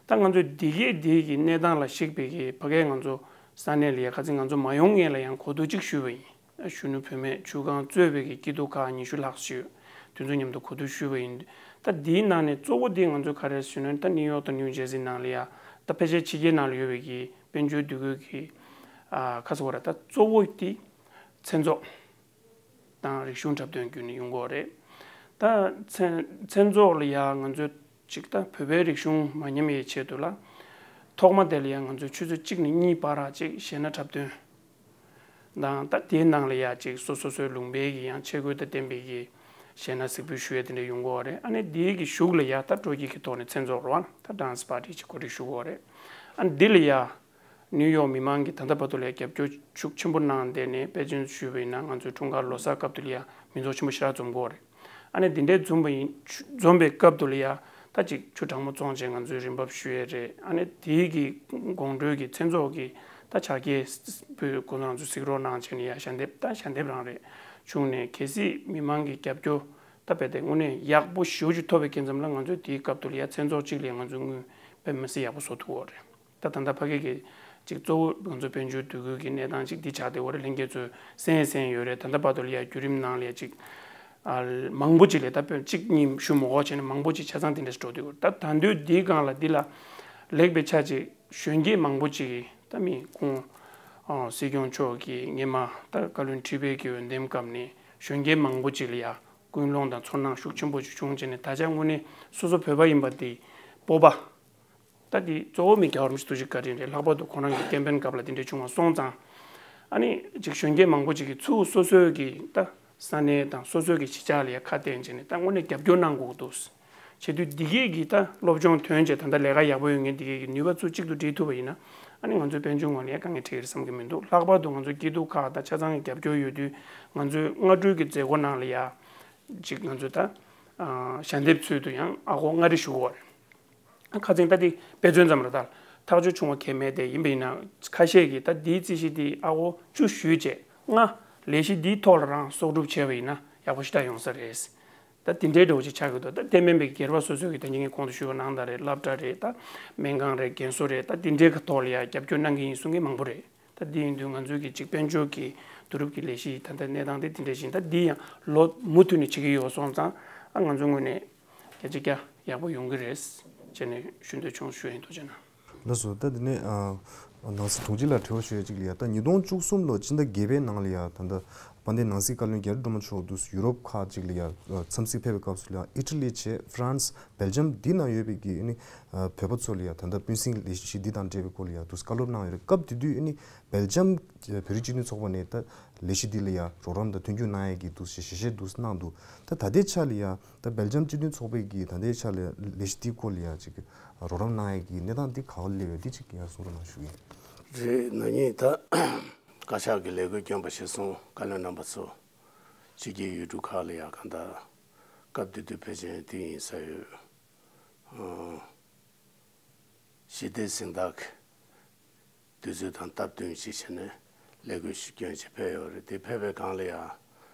ད་ང་ཚོས་འདི་གས་འདི་གི་གནས་སྟངས་ལ་གཞིགས་པའི་གི་ཕ་གིར་ང་ཚོ་ ས་གནས་ལ་ཡ་ཁ་སང་ང་ཚོ་མ་ཡོང་སྔོན་ལ་ཡང་གོ་བསྡུར་གཅིག་ཞུས་པ་ཡིན། གཞོན་ནུ་བུད་མེད་ཆུ་སྒང་གཙོས་པའི་གི་སྐྱིད་སྡུག་ཁག་ཉི་ཤུ་ལྷག་ཞིག་ཡོད། དེ་ཚོ་མཉམ་དུ་གོ་བསྡུར་ཞུས་པ་ཡིན། ད་འདིའི་ནང་ནས་གཙོ་བོ་དེ་ང་ཚོས་ག་རེ་ཞུས་ན། ད་ནིའུ་ཡོག་དང་ནིའུ་ཇེར་སི་ནང་ལ་ཡ། ད་ཕལ་ཆེར་ཕྱི་རྒྱལ་ནང་ལ་ཡོད་པའི་གི་དཔལ་འབྱོར་འདུས་སྡོད་ཀྱི་ཨ་ཁ་སོ་བ་ར། ད་གཙོ་བོ་དེ་མཚན་ཚོགས་དང་རིག་གཞུང་འཁྲབ་སྟོན་བརྒྱུད་ནས་ཡོང་གི་ཡོད་རེད། ད་མཚན་མཚན་ཚོགས་ལ་ཡ་ང་ཚོས་ཅིག་ད་བོད་པའི་རིག་གཞུང་མ་ཉམས་ཡའི་ཆེད་དུ་ལ། ཐོག་མ་དེ་ལ་ཡ་ང་ཚོས་ཆུ་ཚོད་གཅིག་ནས་གཉིས་བར་ཅིག་གཞས་སྣ་འཁྲབ་སྟོན་དང་། ད་དེའི་ནང་ལ་ཡ་ཅིག་སོ་སོ་སོའི་ལུང་པའི་གི་ཡང་ཆས་གོས་དང་ལྡན་པའི་གི་གཞས་སྣ་གཟིགས་འབུལ་ཞུ་ཡ་དེ་འདྲ་ཡོང་གི་ཡོད་རེད། ཨ་ནི་དེའི་གི་གཞུག་ལ་ཡ་ད་སྤྲོ་སྐྱིད་ཀྱི་ཐོག་ནས་མཚན་ཚོགས་རེད་བ། ད་ཌན་སི་པར་ཊི་ཅིག་གོ་སྒྲིག་ཞུ་གི་ཡོད་རེད། ཨ་ནི་འདི་ལ་ཡ་ནིའུ་ཡོག་མི་མང་གིས་ད་ལྟ་བར་དུ་ལ་ཡ་རྒྱབ་སྐྱོར་ཤུགས་ཆེན་པོ་གནང་བསྡད་ནས། དཔེ་མཚོན་ཞུས་པ་ཡིན་ན་ང་ཚོའི་འཁྲུངས་སྐར་ལོ་གསར་སྐབས་དུ་ལ་ཡ་མི་ཚོགས་ཆེན་པོ་ཞེ་དྲག་འཛོམས་ཀྱི་ཡོད་རེད། ཨ་ནི་འདི་འདྲའི་འཛོམས་པ་ཡིན། འཛོམས་པའི་སྐབས་དུ་ལ་ཡ་ད་ཅིག་ཆུ་གྲང་མོ་བཙོང་བྱས་ང་ཚོས་རིན་འབབ་ཞུ་ཡས་རེད། ཨ་ནི་དེའི་གི་དགོང་དྲོའི་གི་མཚན་ཚོགས་ཀྱི་ད་ཕྱག་འཁྱེར་པོའི་ཁོ་ཚོ་རང་ཚོ་གཟིགས་རོགས་གནང་བྱས་ནས་ཡ་ཞལ་འདེབས། ད་ཞལ་འདེབས་རང་རེད་བྱུང་ནས། གལ་སྲིད་མི་མང་གི་རྒྱབ་སྐྱོར་ད་རྦད་དེ་དངོས་གནས་ཡག་པོ་ཞེ་པོ་ཅིག་ཐོབ་པའི་སྐབས་ཙམ་ལ། ང་ཚོས་དེའི་སྐབས་དུ་ལ་ཡ་མཚན་ཚོགས་གཅིག་ལ་ང་ཚོས་དངུལ་དཔེ་མི་སྲིད་ཡག་པོ་བཟོ་ཐུབ་ཡོད་རེད། ད་ད་ལྟ་ཕ་གི་གི་ཅིག་གཙོ་བོ་ང་ཚོ་དཔལ་འབྱོར་འདུ་འགོད་ཀྱི་གནས་སྟངས་ཅིག་འདི་ཆགས་བསྡད་ཡོད་རེད། ལྷན་རྒྱས་ཚོས་གསན་གསན་ཡོད་རེད། ད་ལྟ་བར་དུ་ལ་ཡ་བརྒྱུད་རིམ་ནང་ལ་ཡ་ཅིག་ཨ་མང་པོ་ཅིག་ལ་ད་དཔེ་གཅིག་གཉིས་ཞུ་མ་དགོས་བྱས་ནས་མང་པོ་ཅིག་ཆ་ཚང་དེ་འདྲ་ཞིག་འགྲོ་བསྡད་ཡོད་རེད། ད་ད་དུང་འདིའི་སྒང་ལ་འདི་ལ་ལེགས་པའི་ཆ་ཅིག་གཞོན་སྐྱེས་མང་པོ་ཅིག་གིས། ད་མི་ཁོང་ཨ་སྲིད་སྐྱོང་མཆོག་གིས་སྔོན་མ་ད་བཀའ་བློན་ཁྲི་པའི་གི་འོས་འདེམས་སྐབས་ནས་གཞོན་སྐྱེས་མང་པོ་ཅིག་ལ་ཡ་ཀུན་སློང་དང་ཚོར་སྣང་ཤུགས་ཆེན་པོ་ཅིག་བྱུང་བྱས་ནས། ད་ཆ་དངོས་གནས་སོ་སོ་བོད་པ་ཡིན་པ་དེ་སྤོབས་པ། ད་དེ་གཙོ་བོ་མི་རྒྱལ་བ་རིན་པོ་ཆེ་ཐུགས་རྗེ་བཀའ་དྲིན་རེད། ལྷག་པར་དུ་ཁོ་རང་གི་ཀེམ་པེན་སྐབས་ལ་དེ་འདྲ་བྱུང་བ་སོང་ཙང་། ཨ་ནི་ཅིག་གཞོན་སྐྱེས་མང་པོ་ཅིག་གིས་ཚུར་སོ་སོའི་གི་ད་ས་གནས་དང་སོ་སོའི་གི་གཞིས་ཆགས་ལ་ཡ་ཁ་གཏད་བྱས་ནས་ད་དངོས་གནས་རྒྱབ་སྐྱོར་གནང་དགོས་འདུག་བྱེད་དུས། འདི་གས་ཀྱི་ད་སློབ་སྦྱོང་ཐོན་བྱས་ད་ལྟ་ལས་ཀ་ཡག་པོ་ཡོད་མཁན་འདི་གས་ཀྱི་ནུས་པ་ཚུར་གཅིག་ཏུ་སྒྲིལ་ཐུབ་པ་ཡིན་ན། ཨ་ནི་ང་ཚོའི་དཔལ་འབྱོར་ངོས་ལ་ཡ་དཀའ་ངལ་འཕྲད་ཀྱི་རེད་བསམ་གྱི་མི་འདུག་ལྷག་པར་དུ་ང་ཚོའི་སྐྱིད་སྡུག་ཁག་ད་ཆ་ཚང་གི་རྒྱབ་སྐྱོར་ཡོད་དུས། ང་ཚོའི་སྔ་དྲོའི་གི་མཛད་སྒོ་ནང་ལ་ཡ་ཅིག་ང་ཚོས་ད་ཨ་ཞལ་འདེབས་ཚུལ་དུ་ཡང་ཨ་ཁོ་མངའ་རིས་ཞུ་གི་ཡོད་རེད། ཁ་སང་ད་དེ་དཔེ་མཚོན་ཙམ་རེད། ད་ཐག་གཅོད་བྱུང་བ་གལ་མེད་དེ་ཡིན་པ་ཡིན་ན། ཁ་ཤས་ཀྱིས་ད་དེའི་རྩིས་གཞི་དེ་ཨ་ཁོ་བཅུ་ཞུས་བྱས། ལྔ་ལས་གཞི་འདིའི་ཐོག་ལ་རང་གསོག་སྒྲུབ་བྱས་པ་ཡིན་ན་ཡག་པོ་ཞེ་དྲག་ཡོང་ས་རེད། ད་དེ་འདྲའི་འདྲ་བོ་ཅིག་ཆགས་ཀྱི་འདུག་ད་དེ་མིན་པའི་སྒེར་པ་སོ་སོའི་གི་ད་ངས་གོང་དུ་ཞུས་པ་ནང་ལྟར་རེད། སློབ་གྲྭ་རེད། ད་སྨན་ཁང་རེད། རྒན་གསོ་རེད། ད་དེ་འདྲའི་གི་ཐོག་ལ་ཡ་རྒྱབ་སྐྱོར་གནང་གི་ཡིན་གསུང་མཁན་མང་པོ་རེད། ད་འདི་ཡིན་དུས་ང་ཚོའི་གི་ཅིག་དཔལ་འབྱོར་གྱི་བསྡུ་རུབ་ཀྱི་ལས་གཞི་ད་ལྟ་གནས་སྟངས་དེ་དེ་འདྲ་བཞིན། ད་འདི་ཡང་ལོ་མུ་མཐུད་ནས་བྱེད་ཀྱི་ཡོད་སོང་ཙང་། ཨ་ང་ཚོའི་ངོས་ནས་བརྒྱ་ཆ་བརྒྱ་ཡག་པོ་ཡོང་གི་རེད་ཅེས་ནས་ཞུ་འདོད་བྱུང་། ཞུ་ཡིན། ཐུགས་རྗེ་གནང་། ལགས་སོ། ད་དེ་ནས་ཨ་ནང་སྲིད་དྲུང་ཆེ་ལ་དྲི་བ་ཞུ་ཡ་གཅིག་ལ་ཡ། ད་ཉིས་སྟོང་བཅུ་གསུམ་ལོ་ཕྱི་ཟླ་བརྒྱད་པའི་ནང་ལ་ཡ། ད་ལྟ་དཔལ་ལྡན་ནང་སྲིད་བཀའ་བློན་རྒྱ་རི་སྒྲོལ་མ་མཆོག་འདུག་ཡུ་རོབ་ཁག་ཅིག་ལ་ཡ་འཚམས་གཟིགས་ཕེབས་པའི་སྐབས་སུ་ལ་ཡ། ཨི་ཊ་ལི་བྱས། ཧྥ་རན་སི། སྦེལ་ཇམ་འདི་ནང་ཡོད་པའི་གི་ཨ་ནི་བོད་པ་ཚོ་ལ་ཡ་ད་ལྟ་སྤུན་སྲིང་ལས་གཞི་འདི་དང་འབྲེལ་བའི་སྐོར་ལ་ཡ་འདུག་བཀའ་སློབ་གནང་ཡོད་རེད། སྐབས་དེ་དུས་ཨ་ནི་སྦེལ་ཇམ་བོད་རིགས་སྤྱི་མཐུན་ཚོགས་པ་ནས་ད་ལས་གཞི་འདི་ལ་ཡ་རོགས་རམ་དང་མཐུན་འགྱུར་གནང་ཡས་ཀྱི་འདུག་ཞེས་ཞལ་བཞེས་འདུག་གནང་འདུག་ད་ད་ལྟའི་ཆ་ལ་ཡ་ད་སྦེལ་ཇམ་སྤྱི་མཐུན་ཚོགས་པའི་གི་ད་ལྟའི་ཆ་ལ་ལས་གཞི་འདིའི་སྐོར་ལ་ཡ་ཅིག་རོགས་རམ་གནང་ཡས་ཀྱི་གནས་སྟངས་འདི་ག་པར་སླེབས་ཡོད། འདི་ཅིག་ཡ་གསུང་རོགས་གནང་ཞུ་གི་ཡིན། རེད། ན་ནིང་ད་བཀའ་ཤག་གི་ལས་འགུལ་བསྐྱོན་པ་གཞིར་བཟུང་། བཀའ་བློན་རྣམ་པ་ཚོ་ཕྱི་རྒྱལ་ཡུལ་གྲུ་ཁག་ལ་ཡ་གང་ལྟར་སྐབས་དེ་དུས་ཕལ་ཆེར་དེ་ཡིན་ས་ཡོད། ཨང་། ཞི་བདེ་གཟེངས་རྟགས་ཀྱི་དུས་ཚོད་དང་སྟབས་བསྟུན་ཅིག་བྱས་ནས་ལས་འགུལ་ཞིག་བསྐྱོན་བྱས་ཕེབས་ཡོད་རེད། དེ་ཕེབས་པའི་སྒང་ལ་ཡང་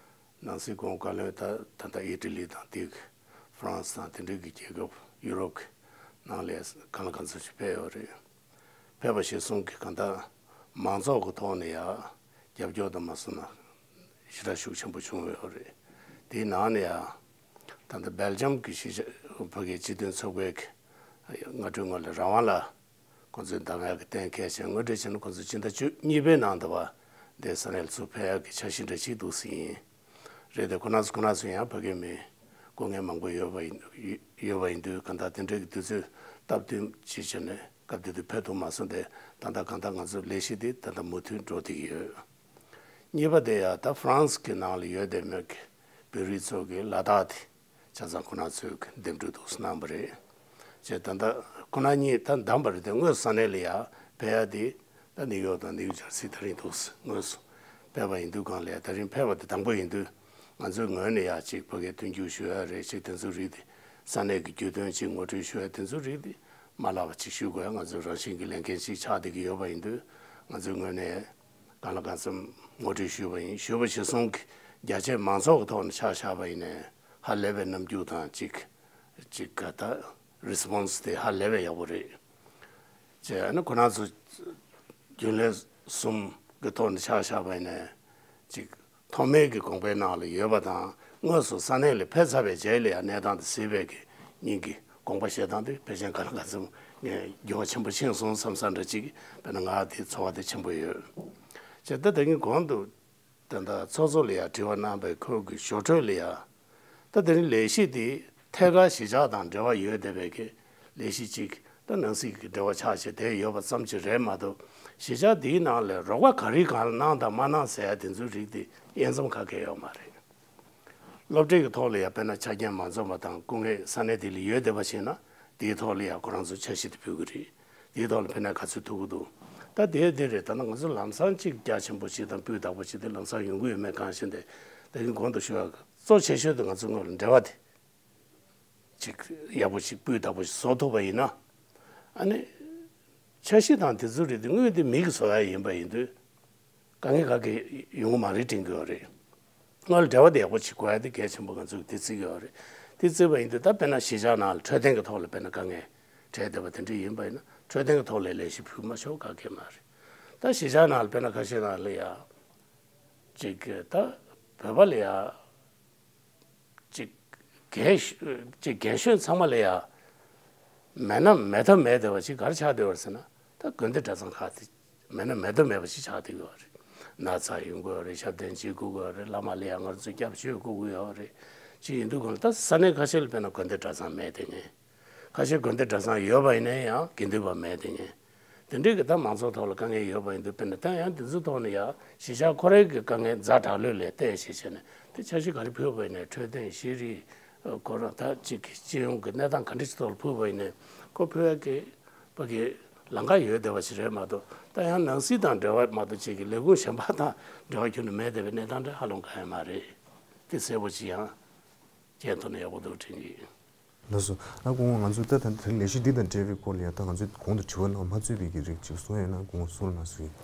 ནང་སྲིད་གོང་བཀའ་བློན་ད་ད་ལྟ་ཨི་ཊ་ལི་དང་དེ་ཧྥ་རན་སི་དང་དེ་འདྲའི་གི་རྒྱལ་ཁབ་ཡུ་རོབ་ཀྱི་ནང་ལ་གང་ལ་གང་འཚམ་ཞིག་ཕེབས་ཡོད་རེད། ཕེབས་པ་གཞིར་བཟུང་གི་གང་ལྟར་མང་ཚོགས་ཀྱི་ཐོག་ནས་ཡང་རྒྱབ་སྐྱོར་དང་མ་སོང་ན་ཞེ་དྲག་ཤུགས་ཆེན་པོ་བྱུང་ཡོད་རེད། དེའི་ནང་ནས་ཡང་ད་ལྟ་སྦེལ་ཇམ་གྱི་གཞིས་ཆགས་ཕ་གིའི་སྤྱི་མཐུན་ཚོགས་པའི་གི་སྔ་དྲོའི་ངོས་ལ་རང་དབང་ལ་ཁོང་ཚོས་གདམ་ག་གི་གཏན་འཁེལ་བྱས། ངོ་སྤྲོད་བྱས་ན་ཁོང་ཚོས་སྤྱི་ཟླ་བཅུ་གཉིས་པའི་ནང་དུ་བ་འདས་ས་རེད་ལ་ཚུར་ཕེབས་ཡག་གི་འཆར་གཞི་འདྲ་ཞིག་འདུག་ཟེར་ཡིན། རེད་དེ་ཁོ་རང་ཚོ་ཁོ་རང་ཚོ་ཡང་ཕ་གི་མི་སྐུ་ངལ་མང་པོ་ཡོད་པ་ཡིན་ཡོད་པ་ཡིན་དུས་གང་ལྟར་དེ་འདྲའི་གི་དུས་ཚོད་སྟབས་བསྟུན་ཅིག་བྱས་ནས་སྐབས་དེ་དུས་ཕེབས་ཐུབ་མ་སོང་སྟེ། ད་ལྟ་གང་ལྟར་ང་ཚོ་ལས་གཞི་དེ་ད་ལྟ་མུ་མཐུད་འགྲོ་བསྡད་ཀྱི་ཡོད། གཉིས་པ་དེ་ཡང་ད་ཧྥ་རན་སི་གི་ནང་ལ་ཡོད་བསྡད་མི་གི་བོད་རིགས་ཚོ་གི་ལ་དྭགས་དེ་ཆ་ཚང་ཁོ་རང་ཚོས་གི་འདེམས་སྒྲུག་འདུག་གནང་བ་རེད། བྱས་ད་ལྟ་ཁོ་རང་གཉིས་ད་བདམས་པ་རེད་དེ། དངོས་སུ་ས་གནས་ལ་ཡ་ཕེབས་ཡ་དེ་ད་ནིའུ་ཡོག་དང་ནིའུ་ཇར་སི་དེ་རིང་འདུག་དངོས་སུ་ཕེབས་པ་ཡིན་དུས་སྒང་ལ་ཡ་དེ་རིང་ཕེབས་པ་དེ་དང་པོ་ཡིན་དུས། ང་ཚོའི་ངོས་ནས་ཡ་ཅིག་ཕ་གིར་མཐུན་འགྱུར་ཞུ་ཡ་རེད། ཅིག་དེ་ཚོ་རིགས་དེ་ས་གནས་ཀྱི་རྒྱུས་སྟོན་ཅིག་ངོ་སྤྲོད་ཞུ་ཡ་དེ་ཚོ་རིགས་དེ་མ་ལྷག་པ་ཅིག་ཞུ་དགོས་ཡ་ང་ཚོའི་རང་བཞིན་གྱི་ལས་འགན་ཅིག་ཆགས་བསྡད་ཀྱི་ཡོད་པ་ཡིན་དུས། ང་ཚོའི་ངོས་ནས་གང་ལ་གང་འཚམ་ངོ་སྤྲོད་ཞུས་པ་ཡིན། ཞུས་པ་གཞིར་བཟུང་གི་རྒྱ་ཆེ་མང་ཚོགས་ཀྱི་ཐོག་ནས་ཆ་བཞག་པ་ཡིན་ནའི་ཧ་ལས་པའི་རྣམ་འགྱུར་དང་ཅིག་ཅིག་ག་ད་རེ་སི་པོན་སི་དེ་ཧ་ལས་པའི་ཡག་པོ་རེད། བྱས་ཨ་ནི་ཁོ་རང་ཚོ་རྒྱུན་ལས་ གསུམ་གྱི་ཐོག་ནས་ཆ་བཞག་པ་ཡིན་ན་ཅིག་ཐོག་མའི་གི་དགོངས་པའི་ནང་ལ་ཡོད་པ་དང་། དངོས་སུ་ས་གནས་ལ་ཕེབས་ཚར་བའི་རྗེས་ལ་ཡང་གནས་སྟངས་དེ་གཟིགས་པའི་གི་སྙིང་གི་དགོངས་པ་བཞེས་སྟངས་དེ་ཕལ་ཆེར་ག་ལ་ག་ཚོད་ངས་འགྱུར་བ་ཆེན་པོ་ཕྱིན་སོང་བསམ་ས་འདྲ་ཅིག་དཔེར་ན་ང་དེ་ཚོར་བ་དེ་ཆེན་པོ་ཡོད། བྱས་ཙང་ད་གིན་གོང་དུ་ད་ལྟ་ཚོགས་གཙོ་ལ་ཡང་དྲི་བ་གནང་བའི་ཁོང་གི་ཞོར་འཕྲོས་ལ་ཡང་། ད་དེ་རིང་ལས་གཞི་དེ་ཐད་ཀར་གཞིས་ཆགས་དང་འབྲེལ་བ་ཡོད་བསྡད་པའི་གི་ལས་གཞི་གཅིག་ད་ནང་སྲིད་ཀྱི་འབྲེལ་བ་ཆགས་བྱས་བསྡད་ཡོད་པ་ཙམ་གྱིས་རེད་མ་གཏོགས། གཞིས་ཆགས་དེའི་ནང་ལ་རོགས་པ་ག་རེ་གང་ལ་གནང་དང་མ་གནང་ཟེར་ཡ་དེ་ཚོའི་རིགས་དེ་དབྱེ་མཚམས་ག་གེ་ཡོད་མ་རེད། སློབ་གྲྭའི་གི་ཐོག་ལ་ཡང་དཔེར་ན་ཆ་རྐྱེན་མ་འཛོམས་པ་དང་སྐུ་ངལ་ས་གནས་དེ་ལ་ཡོད་བསྡད་པ་ཞིག་ན། དེའི་ཐོག་ལ་ཡང་ཁོ་རང་ཚོ་འཆར་གཞི་དེ་ཕུལ་གི་རེད། དེའི་ཐོག་ལ་ཕན་ནས་ག་ཚོད་ཐུབ་ཀྱི་འདུག་ད་དེ་དེ་རེད། ད་ནི་ང་ཚོ་ལམ་སང་གཅིག་རྒྱ་ཆེན་པོ་ཞིག་དང་སྤུས་དག་པོ་ཞིག་དེ་ལམ་སང་ཡོང་གི་ཡོད་མེད་གང་ཤེས་ཏེ། ད་གིན་གོང་དུ་ཞུ་བ་གཙོ་ཆེ་ཤོས་དེ་ང་ཚོ་སྔོན་ལ་འབྲེལ་བ་དེ་ཅིག་ཡག་པོ་ཞིག་སྤུས་དག་པོ་ཞིག་བཟོ་ཐུབ་པ་ཡིན་ན། ཨ་ནི་འཆར་གཞི་དང་དེ་ཚོ་རེད་དེ་དངོས་དེ་མི་གི་བཟོ་ཡ་ཡིན་པ་ཡིན་དུས། དཀའ་ངལ་ག་གེ་ཡོང་གི་མ་རེད་དྲན་གྱི་ཡོད་རེད། སྔོན་ལ་འབྲེལ་བ་དེ་ཡག་པོ་བྱེད་དགོས་ཡ་དེ་གལ་ཆེན་པོ་ང་ཚོས་དེ་བརྩི་གི་ཡོད་རེད། དེ་བརྩིས་པ་ཡིན་དུས་ད་དཔེར་ན་གཞིས་ཆགས་ནང་ལ་འཕྲོད་བསྟེན་གྱི་ཐོག་ལ་དཔེར་ན་དཀའ་ངལ་འཕྲད་བསྡད་པ་དེ་འདྲ་ཡིན་པ་ཡིན་ན། འཕྲོད་བསྟེན་གྱི་ཐོག་ལ་ལས་གཞི་ཕུལ་མ་ཆོག་ག་གེ་མ་རེད། ད་གཞིས་ཆགས་ནང་ལ་དཔེར་ན་ཁ་ཤས་ནང་ལ་ཡ་ཅིག་ད་བོད་པ་ལ་ཡ། ཅིག་རྒན་ཤོས་ཅིག་རྒན་ཤོས་ཚང་མ་ལ་ཡ་མེད་ན་མེད་ཐབས་མེད་བསྡད་པ་ཅིག་ག་རེ་ཆགས་བསྡད་པ་རེད་ཟེར་ན། ད་དགོན་སྡེ་གྲྭ་ཚང་ཁག་དེ་མེད་ན་མེད་ཐབས་མེད་པ་ཅིག་ཆགས་བསྡད་ཡོད་རེད། ན་ཚ་ཡོང་གི་ཡོད་རེད། ཞབས་བརྟན་བྱེད་དགོས་ཀྱི་ཡོད་རེད། བླ་མ་ལ་ཡ་ང་ཚོ་སྐྱབས་བཅོལ་དགོས་ཀྱི་ཡོད་རེད། ཅིག་ཡིན་དུས་གང་ལ་ད་ས་གནས་ཁ་ཤས་ལ་དཔེར་ན་དགོན་སྡེ་གྲྭ་ཚང་མེད་དེ་ངས། ཁ་ཤས་དགོན་སྡེ་གྲྭ་ཚང་ཡོད་པ་ཡིན་ན་ཡང་དགེ་འདུན་པ་མེད་དེ་ངས། དེ་འདྲའི་གི་ད་མང་ཚོགས་ཐོག་ལ་དཀའ་ངལ་ཡོད་པ་ཡིན་དུས་དཔེར་ན་ད་ཡང་དེ་ཚོའི་ཐོག་ནས་ཡ་གཞིས་ཆགས་ཁོ་རའི་གི་དཀའ་ངལ་ཛ་དྲག་ལོས་ལས་བལྟས་བྱས་བྱས་ནས་དེ་འཆར་གཞི་ག་རེ་ཕུལ་བ་ཡིན་ནའི་འཕྲོད་བསྟེན་ཤེས་རིག་ཁོ་རང་ད་ཅིག་གི་སྤྱི་ཡོངས་ཀྱི་གནས་སྟངས་ག་འདྲ་ཞིག་ཐོག་ལ་ཕུལ་བ་ཡིན་ནའི་ཁོ་ཕུལ་ཡ་གི་ཕ་གི་ལམ་ཁ་ཡོད་བསྡད་པ་ཞིག་རེད་མ་གཏོགས། ད་ཡང་ནང་སྲིད་དང་འབྲེལ་བ་མ་གཏོགས་ཅིག་གི་ལས་ཁུངས་གཞན་པ་དང་འབྲེལ་བ་ཁྱོན་ནས་མེད་བསྡད་པའི་གནས་སྟངས་དེ་ཧ་ལམ་གང་ཡང་མ་རེད། དེ་གསལ་པོ་ཅིག་ཡང་། ཅན་ཐོག་ནས་ཡག་པོ་འདུག་དྲན་གྱི་ཡོད། ལགས་སོ། ཨ་སྐུ་ངོ་ང་ཚོ་ད་ད་ལྟ་ལས་གཞི་འདི་དང་འབྲེལ་བའི་སྐོར་ལ་ཡང་ད་ང་ཚོས་གོང་དུ་དྲི་བ་གནང་མ་ཚོད་པའི་གི་རིགས་ཅིག་གསུང་ཡོད་ན་སྐུ་ངོ་གསུང་རོགས་གནང་ཞུ་ཡིན།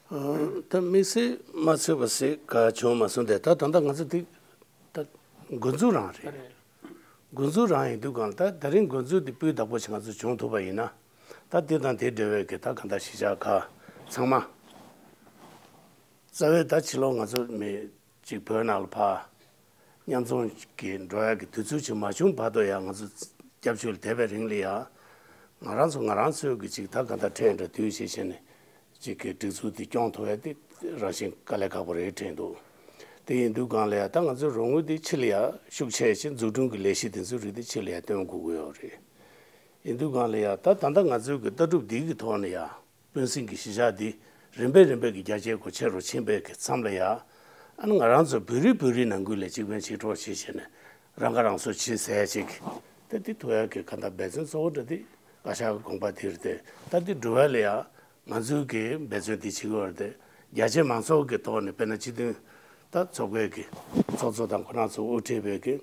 ཨ་ད་དམིགས་བསལ་མ་ཚོད་པ་ཟེར་ག་བྱུང་མ་སོང་སྟེ། ད་ད་ལྟ་ང་ཚོ་འདི་ད་འགོ་འཛུགས་རང་རེད། འགོ་འཛུགས་རང་ཡིན་དུས་གང་ལ་ད་ད་རིང་འགོ་འཛུགས་འདི་སྤུས་དག་པོ་ཞིག་ང་ཚོ་བྱུང་ཐུབ་པ་ཡིན་ན། ད་འདི་དང་དེ་འབྲེལ་བའི་གི་ད་གང་ལྟར་གཞིས་ཆགས་ཁག་ཚང་མ། རྩ་བའི་ད་ཕྱི་ལོགས་ང་ཚོ་མི་གཅིག་བོད་ནང་ལ་ཕར་མཉམ་འཛོམས་ཀྱི་འགྲོ་ཡག་གི་དུས་ཚོད་ཅིག་མ་བྱུང་བར་དུ་ཡང་ང་ཚོ་སྐྱབས་བཅོལ་བསྡད་པའི་རིང་ལ་ཡང་། ང་རང་ཚོ་ང་རང་ཚོའི་གི་ཅིག་ད་ག་ད་ཁྲལ་འདྲ་དུས་བྱེད་བྱས་ནས་ཅིག་གི་སྒྲིག་འཛུགས་དེ་སྐྱོང་ཐུབ་ཡ་དེ་རང་བཞིན་དཀའ་ལས་ཁག་པོ་རེད་དྲན་འདུག་དེ་ཡིན་དུས་གང་ལ་ཡང་ད་ང་ཚོའི་རོགས་དངུལ་དེ་ཕྱི་ལ་ཡང་ཤུགས་ཆེ་ཞིང་འཛུགས་སྐྲུན་གྱི་ལས་གཞི་དེ་ཚོའི་རིགས་དེ་ཕྱི་ལ་ཡང་བཏོན་དགོས་ཀྱི་ཡོད་རེད། ཡིན་དུས་གང་ལ་ཡང་ད་ད་ལྟ་ང་ཚོའི་གི་ལྟ་གྲུབ་འདི་གི་ཐོག་ནས་ཡང་། སྤུན་སྲིང་གི་གཞིས་ཆགས་འདི་རིམ་པས་རིམ་པས་ཀྱི་རྒྱ་ཆེ་སྒོ་ཆེ་རུ་ཕྱིན་པའི་གི་མཚམས་ལ་ཡ། ཨ་ནི་ང་རང་ཚོ་བོད་རིགས་བོད་རིགས་ནང་ཁུལ་ལ་གཅིག་ཕན་གཅིག་གྲོགས་བྱེད་བྱས་ནས་རང་ཁ་རང་གསོ་བྱེད་ཟེར་ཅིག་ད་འདི་ཐུབ་ཡག་གི་ག་འདྲ་འབད་བརྩོན་གཙོ་བོ་འདྲ་འདི་བཀའ་ཤག་གི་དགོངས་པ་དེ་རེད་དེ། ད་འདི་འགྲུབ་ཡག་ལ་ཡ་ང་ཚོའི་གི་འབད་བརྩོན་འདི་བྱེད་དགོས་རེད་དེ། རྒྱ་ཆེ་མང་ཚོགས་ཀྱི་ཐོག་ནས་དཔེར་ན་སྤྱི་མཐུན་ད་ཚོགས་པའི་གི་ཚོགས་གཙོ་དང་ཁོ་རང་ཚོ་དབུ་ཁྲིད་པའི་གི་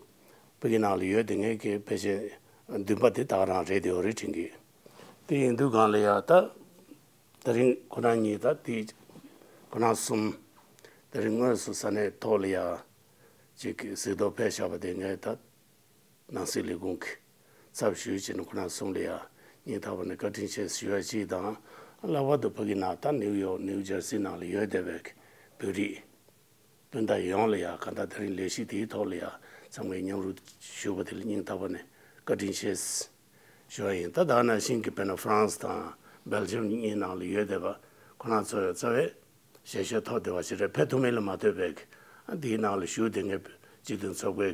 བོད་ཀྱི་ནང་ལ་ཡོད་དེ་ངེད་ཀྱི་ཕལ་ཆེར་འདུན་པ་དེ་ད་ག་རང་རེད་དེ་ཡོད་རེད་དྲན་གི། དེ་ཡིན་དུས་གང་ལ་ཡ་ད། དེ་རིང་ཁོ་རང་གཉིས་ད་དེ་ཁོ་རང་གསུམ། དེ་རིང་དངོས་སུ་ས་གནས་ཐོག་ལ་ཡ་ཅིག་གི་གཟིགས་རྟོག་ཕེབས་བཞག་པ་དེ་ངས་ད་ནང་སྲིད་ལས་ཁུངས་ཀྱི་ཚབ་ཞུས་བྱས་ནས་ཁོ་རང་གསུམ་ལ་ཡ་སྙིང་ཐག་པ་ནས་བཀའ་དྲིན་ཆེ་ཞུ་ཡ་གཅིག་དང་། ལྷག་པར་དུ་ཕ་གི་ནང་ད་ནིའུ་ཡོག་ནིའུ་ཇར་སི་ནང་ལ་ཡོད་བསྡད་པའི་བོད་རིགས་སྤུན་ཟླ་ཡོངས་ལ་ཡ་གང་ལྟར་དེ་རིང་ལས་གཞི་དེའི་ཐོག་ལ་ཡ་ཚང་མས་མཉམ་རུབ་ཞུས་པ་དེ་ལ་སྙིང་ཐག་པ་ནས་བཀའ་དྲིན་ཆེ་ཞུ་བ་ཡིན། ད་ད་ནང་བཞིན་གྱི་དཔེར་ན་ཧྥ་རན་སི་དང་སྦེལ་ཇམ་གཉིས་ནང་ལ་ཡོད་བསྡད་པ་ཁོ་རང་ཚོ་ཡང་རྩ་བའི་ཞལ་བཞེས་ཐོབ་བསྡད་པ་ཞིག་རེད། ཕེབས་ཐུབ་མིན་ལ་མ་ལྟོས་པའི་འདིའི་ནང་ལ་བཞུགས་བསྡད་མཁན་སྤྱི་མཐུན་ཚོགས་པའི་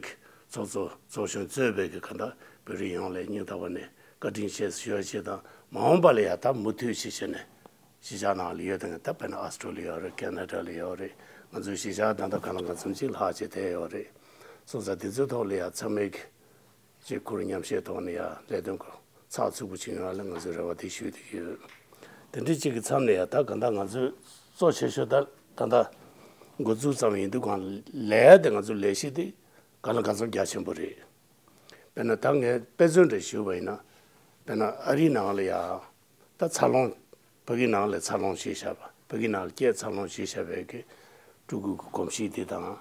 ཚོགས་གཙོ་ཚོགས་གཞོན་གཙོས་པའི་གི་གང་ལྟར་བོད་རིགས་ཡོངས་ལ་སྙིང་ཐག་པ་ནས་བཀའ་དྲིན་ཆེ་ཞུ་བ་ཞིག་དང་། མ་འོངས་པ་ལ་ཡང་ད་མུ་མཐུད་ཞིག་བྱས་ནས་གཞིས་ཆགས་ནང་ལ་ཡོད་དང་ད་དཔེར་ན་ཨ་སི་ཀྲོ་ལི་ཡ་ཡོད་རེད། ཁེ་ན་ཌ་ལ་ཡོད་རེད། ང་ཚོའི་གཞིས་ཆགས་ད་ལྟ་གང་ལ་གང་འཚམ་ཅིག་ལྷག་བྱས་བསྡད་ཡོད་རེད། སོང་ཙང་དེ་ཚོའི་ཐོག་ལ་ཡང་ཚང་མས་གཅིག་གུ་རུ་མཉམ་བཞེས་ཐོག་ནས་ཡང་ལས་དོན་ཚགས་ཚུད་པོ་བྱེད་ཡོང་བ་ལ་ང་ཚོས་རེ་བ་དེ་ཞུ་བསྡད་ཀྱི་ཡོད། དེ་འདྲའི་གཅིག་གི་མཚམས་ནས་ཡང་ད་གང་ལྟར་ང་ཚོའི་གཙོ་ཆེ་ཤོས་ད་ད་ལྟ་འགོ་འཛུགས་ཙམ་ཡིན་དུས་གང་ལས་དེ་ང་ཚོའི་ལས་གཞི་དེ་གང་ལ་གང་འཚམ་རྒྱ་ཆེན་པོ་རེད། དཔེར་ན་ད་ངས་དཔེ་མཚོན་རེ་ཞུས་པ་ཡིན་ན། དཔེར་ན་ཨ་རིའི་ནང་ལ་ཡང་ད་འཚར་ལོངས་ཕ་གི་ནང་ལ་འཚར་ལོངས་བྱས་བཞག་པ། ཕ་གི་ནང་ལ་སྐྱེས་འཚར་ལོངས་བྱས་བཞག་པའི་གི་ཕྲུ་གུ་གི་གོམས་གཤིས་དེ་དང་།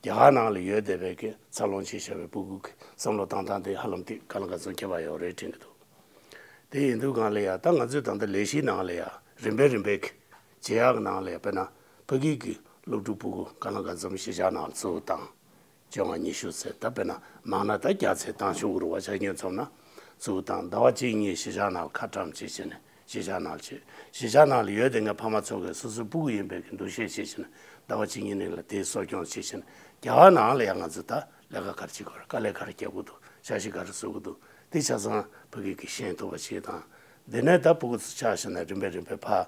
རྒྱ་གར་ནང་ལ་ཡོད་བསྡད་པའི་གི་འཚར་ལོངས་བྱས་བཞག་པའི་ཕྲུ་གུ་གི་བསམ་བློ་བཏང་སྟངས་དེ་ཧ་ལམ་དེ་གང་ལ་གང་འཚམ་ཁྱད་པར་ཡོད་རེད་དྲན་གྱི་འདུག་དེ་ཡིན་དུས་གང་ལ་ཡང་ད་ང་ཚོས་ད་ལྟ་ལས་གཞིའི་ནང་ལ་ཡང་རིམ་པས་རིམ་པས་གི་ བྱེད་ཡག་གི་ནང་ལ་ཡང་དཔེར་ན་ཕ་གི་གི་སློབ་ཕྲུག་ཕྲུ་གུ་གང་ལ་གང་འཚམ་གཞིས་ཆགས་ནང་ལ་བཙུགས་དང་། བཅོ་ལྔ་ཉི་ཤུ་ཚེ་ད་དཔེར་ན་མང་ན་ད་བརྒྱ་ཚེ་བཏང་ཆོག་གི་རེད་བ། ཆ་རྐྱེན་འཛོམས་ན་བཙུགས་དང་། ཟླ་བ་གཅིག་གཉིས་གཞིས་ཆགས་ནང་ལ་ཁ་བཀྲམ་བྱེད་བྱས་ནས་གཞིས་ཆགས་ནང་ལ་བྱེད། གཞིས་ཆགས་ནང་ལ་ཡོད་དེ་ངའི་ཕ་མ་ཚོ་གིས་སོ་སོའི་ཕྲུ་གུ་ཡིན་པའི་གི་འདུ་ཤེས་བྱེད་བྱས་ནས་ཟླ་བ་གཅིག་གཉིས་གཉིས་ལ་དེའི་གསོ་སྐྱོང་བྱེད་བྱས་ནས་རྒྱ་གར་ནང་ལ་ཡང་ང་ཚོ་ད་ལས་ཀ་ག་རེ་བྱེད་དགོས་རེད། དཀའ་ལས་ག་རེ་རྒྱག་དགོས་འདུག་འཆར་གཞི་ག་རེ་བཟོ་དགོས་འདུག་དེ་ཆ་ཚང་ཕ་གི་གིས་ཤེས་ཐུབ་པ་བྱེད་དང་། དེ་ནས་ད་ཕྲུ་གུ་ཚོ་ཆགས་བཞག་ན་རིམ་པས་རིམ་པས་ཕར་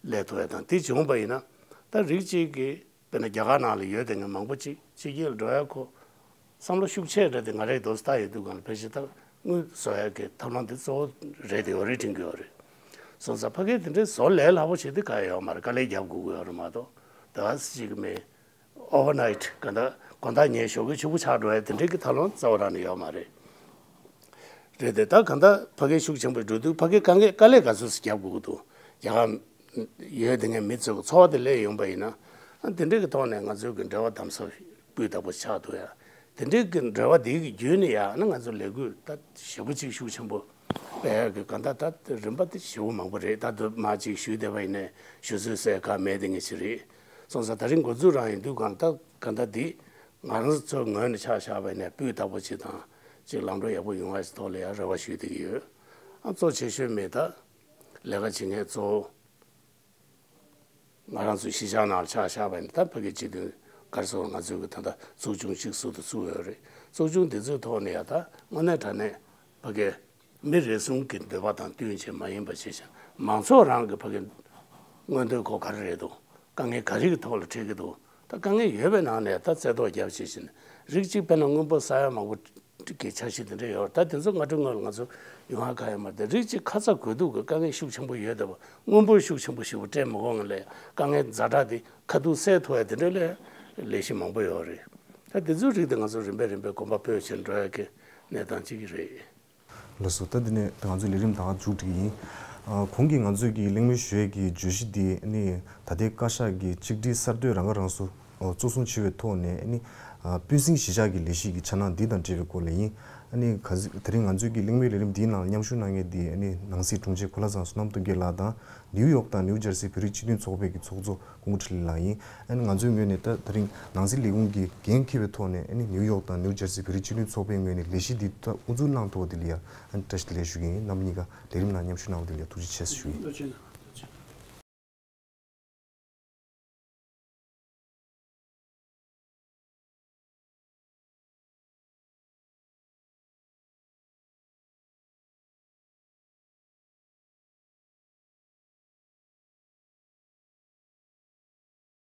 སླེབས་ཐུབ་ཡ་དང་། དེ་བྱུང་བ་ཡིན་ན་ད་རིགས་གཅིག་གིས་དཔེར་ན་རྒྱ་གར་ནང་ལ་ཡོད་དེ་ངས་མང་པོ་ཅིག་ཕྱི་རྒྱལ་འགྲོ་ཡ་ཁོ་བསམ་བློ་ཤུགས་ཆེ་རེད་དེ། ང་རའི་དོ་ལྟ་ཡོད་དུས་སྒང་ལ་ཕལ་ཆེར་ད་དངུལ་བཟོ་ཡ་གི་ཐབས་ལམ་དེ་གཙོ་བོ་རེད་དེ། ཡོད་རེད་དྲན་གྱི་ཡོད་རེད། སོང་ཙང་ཕ་གིར་དེ་འདྲའི་བཟོ་ལས་སླ་པོ་ཞིག་དེ་ག་ཡོད་མ་རེད། དཀའ་ལས་རྒྱབ་དགོས་ཀྱི་ཡོད་རེད་མ་གཏོགས། ད་ག་ཟེ་ཅིག་མེད། ཨོ་ཝར་ནའིཊ་ག་འདྲ་དགོང་དག་ཉལ་ཞོགས་ཀས་ཕྱུག་པོ་ཆགས་འགྲོ་ཡ་དེ་འདྲའི་གི་ཐབས་ལམ་རྩ་བ་རང་ནས་ཡོད་མ་རེད། རེད་དེ། ད་གང་ལྟར་ཕ་གིར་ཤུགས་ཆེན་པོ་འགྲོ་དུས་ཕ་གིར་དཀའ་ངལ་དཀའ་ལས་ག་ཚོད་ཅིག་རྒྱབ་དགོས་ཀྱི་འདུག་རྒྱ་གར་ཡོད་དེ་ངའི་མི་ཚོའི་འཚོ་བ་དེ་ལས་ཡོང་པ་ཡིན་ན། ཨ་དེ་འདྲའི་གི་ཐོག་ནས་ང་ཚོའི་གི་འབྲེལ་བ་དམ་ཟབ་སྤུས་དག་པོ་ཆགས་ཐུབ་ཡ། དེ་འདྲའི་གི་འབྲེལ་བ་དེའི་གི་བརྒྱུད་ནས་ཡང་ན་ང་ཚོ་ལས་འགུལ་ད་ཞེ་པོ་ཅིག་ཤུགས་ཆེན་པོ་སྤེལ་ཡ་གི་གང་ལྟར་ད་རིམ་པ་དེ་ཞེ་པོ་མང་པོ་རེད། ད་དུ་མ་ཅིག་ཞུས་བསྡད་པ་ཡིན་ནའི་ཞུ་ཚོད་ཟེར་ག་མེད་དེ་ངེས་ཅིག་རེད། སོང་ཙང་ད་རིང་འགོ་འཛུགས་རང་ཡིན་དུས་གང་ལྟར་གང་ལྟར་འདི་ང་རང་ཚོའི་ངོས་ནས་ཆ་བཞག་པ་ཡིན་ནའི་སྤུས་དག་པོ་ཅིག་དང་ཅིག་ལམ་འགྲོ་ཡག་པོ་ཡོང་བ་ཞིག་ཐོག་ལ་ཡང་རེ་བ་ཞུ་བསྡད་ཀྱི་ཡོད། ཨ་གཙོ་ཆེ་ཤོས་མེད་ད་ལས་ཀ་བྱེད་མཁན་གཙོ་བོ། ང་རང་ཚོའི་གཞིས་ཆགས་ནང་ལ་ཆ་བཞག་པ་ཡིན་ན་ད་ཕ་གིའི་སྤྱི་དོན་ག་རེ་ཟེར། ང་ཚོའི་གི་ད་ལྟ་ཚོགས་ཆུང་གཅིག་ཟུར་དུ་བཙུགས་ཡོད་རེད། ཚོགས་ཆུང་འདི་ཚོའི་ཐོག་ནས་ཡང་ད་དངོས་གནས་དྲང་གནས་ཕ་གིའི་མི་རེ་ཟུང་གི་འདོད་པ་དང་བསྟུན་བྱས་མ་ཡིན་པ་བྱས་ཤིང་། མང་ཚོགས་རང་གི་ཕ་གིའི་མངོན་འདོད་ཁོ་ག་རེ་རེད་འདུག་དཀའ་ངལ་ག་རེ་གི་ཐོག་ལ་འཕྲད་ཀྱི་འདུག་ད་དཀའ་ངལ་ཡོད་པའི་ནང་ནས་ད་རྩེ་ཐོག་རྒྱབ་བྱས་ཤིང་། རིགས་གཅིག་དཔེར་ན་དངུལ་འབོར་ས་ཡ་མང་པོ་གི་འཆར་གཞི་དེ་འདྲ་ཡོད་རེད། ད་དེ་ཚོ་སྔ་དྲོའི་སྔོན་ལ་ང་ཚོ་ཡོང་ཧ་ག་ཡོད་མ་རེད་དེ། རིགས་གཅིག་ཁ་ཚ་དགོས་གཏུག་གི་དཀའ་ངལ་ཤུགས་ཆེན་པོ་ཡོད་བསྡད་པ། དངུལ་འབོར་ཤུགས་ཆེན་པོ་ཞེ་པོ་སྤྲད་མི་དགོས་ངེས་ལ་དཀའ་ངལ་ཛ་དྲག་དེ་ཁ་ཐུག་སེལ་ཐུབ་ཡ་དེ་འདྲ་ལས་ལས་གཞི་མང་པོ་ཡོད་རེད། ད་དེ་ཚོའི་རིགས་དེ་ང་ཚོ་རིམ་པས་རིམ་པས་གོམ་པ་སྤོས་བྱས་འགྲོ་ཡ་གི་གནས་སྟངས་གཅིག་རེད། ལགས་སོ། ད་འདི་ནས་ང་ཚོའི་ལས་རིམ་ད་མཇུག་སྒྲིལ་གྱི་ཡིན། ཨ་གོང་གི་ང་ཚོས་ཀྱི་གླེང་མོལ་ཞུ་ཡས་ཀྱི་བརྗོད་གཞི་འདི་ནི་ད་ལྟའི་བཀའ་ཤག་གི་གཅིག་སྒྲིལ་གསར་གཏོད་རང་ཁ་རང་གསོ་གཙོ་བཟུང་བྱས་པའི་ཐོག་ནས་ནི་ཨ་སྤུན་སྲིང་གཞིས་ཆགས་ཀྱི་ལས་གཞི་གི་འཆར་སྣང་འདི་དང་འབྲེལ་བའི་སྐོར་ལ་ཡིན། ཨ་ནི་ག་ཚོད་དེ་རིང་ང་ཚོའི་ཀྱི་གླེང་མོལ་ལས་རིམ་འདིའི་ནང་ལ་མཉམ་ཞུགས་གནང་མཁན་འདི་ཨ་ནི་ནང་སྲིད་དྲུང་ཆེ་གོ་ལ་བཟང་བསོད་ནམས་སྟོབས་རྒྱལ་ལགས་དང་། ནིའུ་ཡོག་དང་ནིའུ་ཇར་སི་བོད་རིགས་སྤྱི་མཐུན་ཚོགས་པའི་གི་ཚོགས་གཙོ་སྐུ་ངོ་འཕྲིན་ལས་ལགས་ཡིན། ཨ་ནི་ང་ཚོའི་ངོས་ནས་ད་དེ་རིང་ནང་སྲིད་ལས་ཁུངས་ཀྱི་འགན་འཁྱེར་བའི་ཐོག་ནས་ཨ་ནི་ནིའུ་ཡོག་དང་ནིའུ་ཇར་སི་བོད་རིགས་སྤྱི་མཐུན་ཚོགས་པའི་ངོས་ནས་ལས་གཞི་འདི་ད་དབུ་འཛུགས་གནང་ཐུབ་པ་དེ་ལ་ཡང་ཨ་ནི་བཀྲ་ཤིས་བདེ་ལེགས་ཞུ་གི་ཡིན། རྣམ་པ་གཉིས་ཀ་ལས་རིམ་ནང་མཉམ་ཞུགས་གནང་བ་དེ་ལ་ཡང་ཐུགས་རྗེ་ཆེ་ཞུ་གི་ཡིན། ཐུགས་རྗེ་གནང་།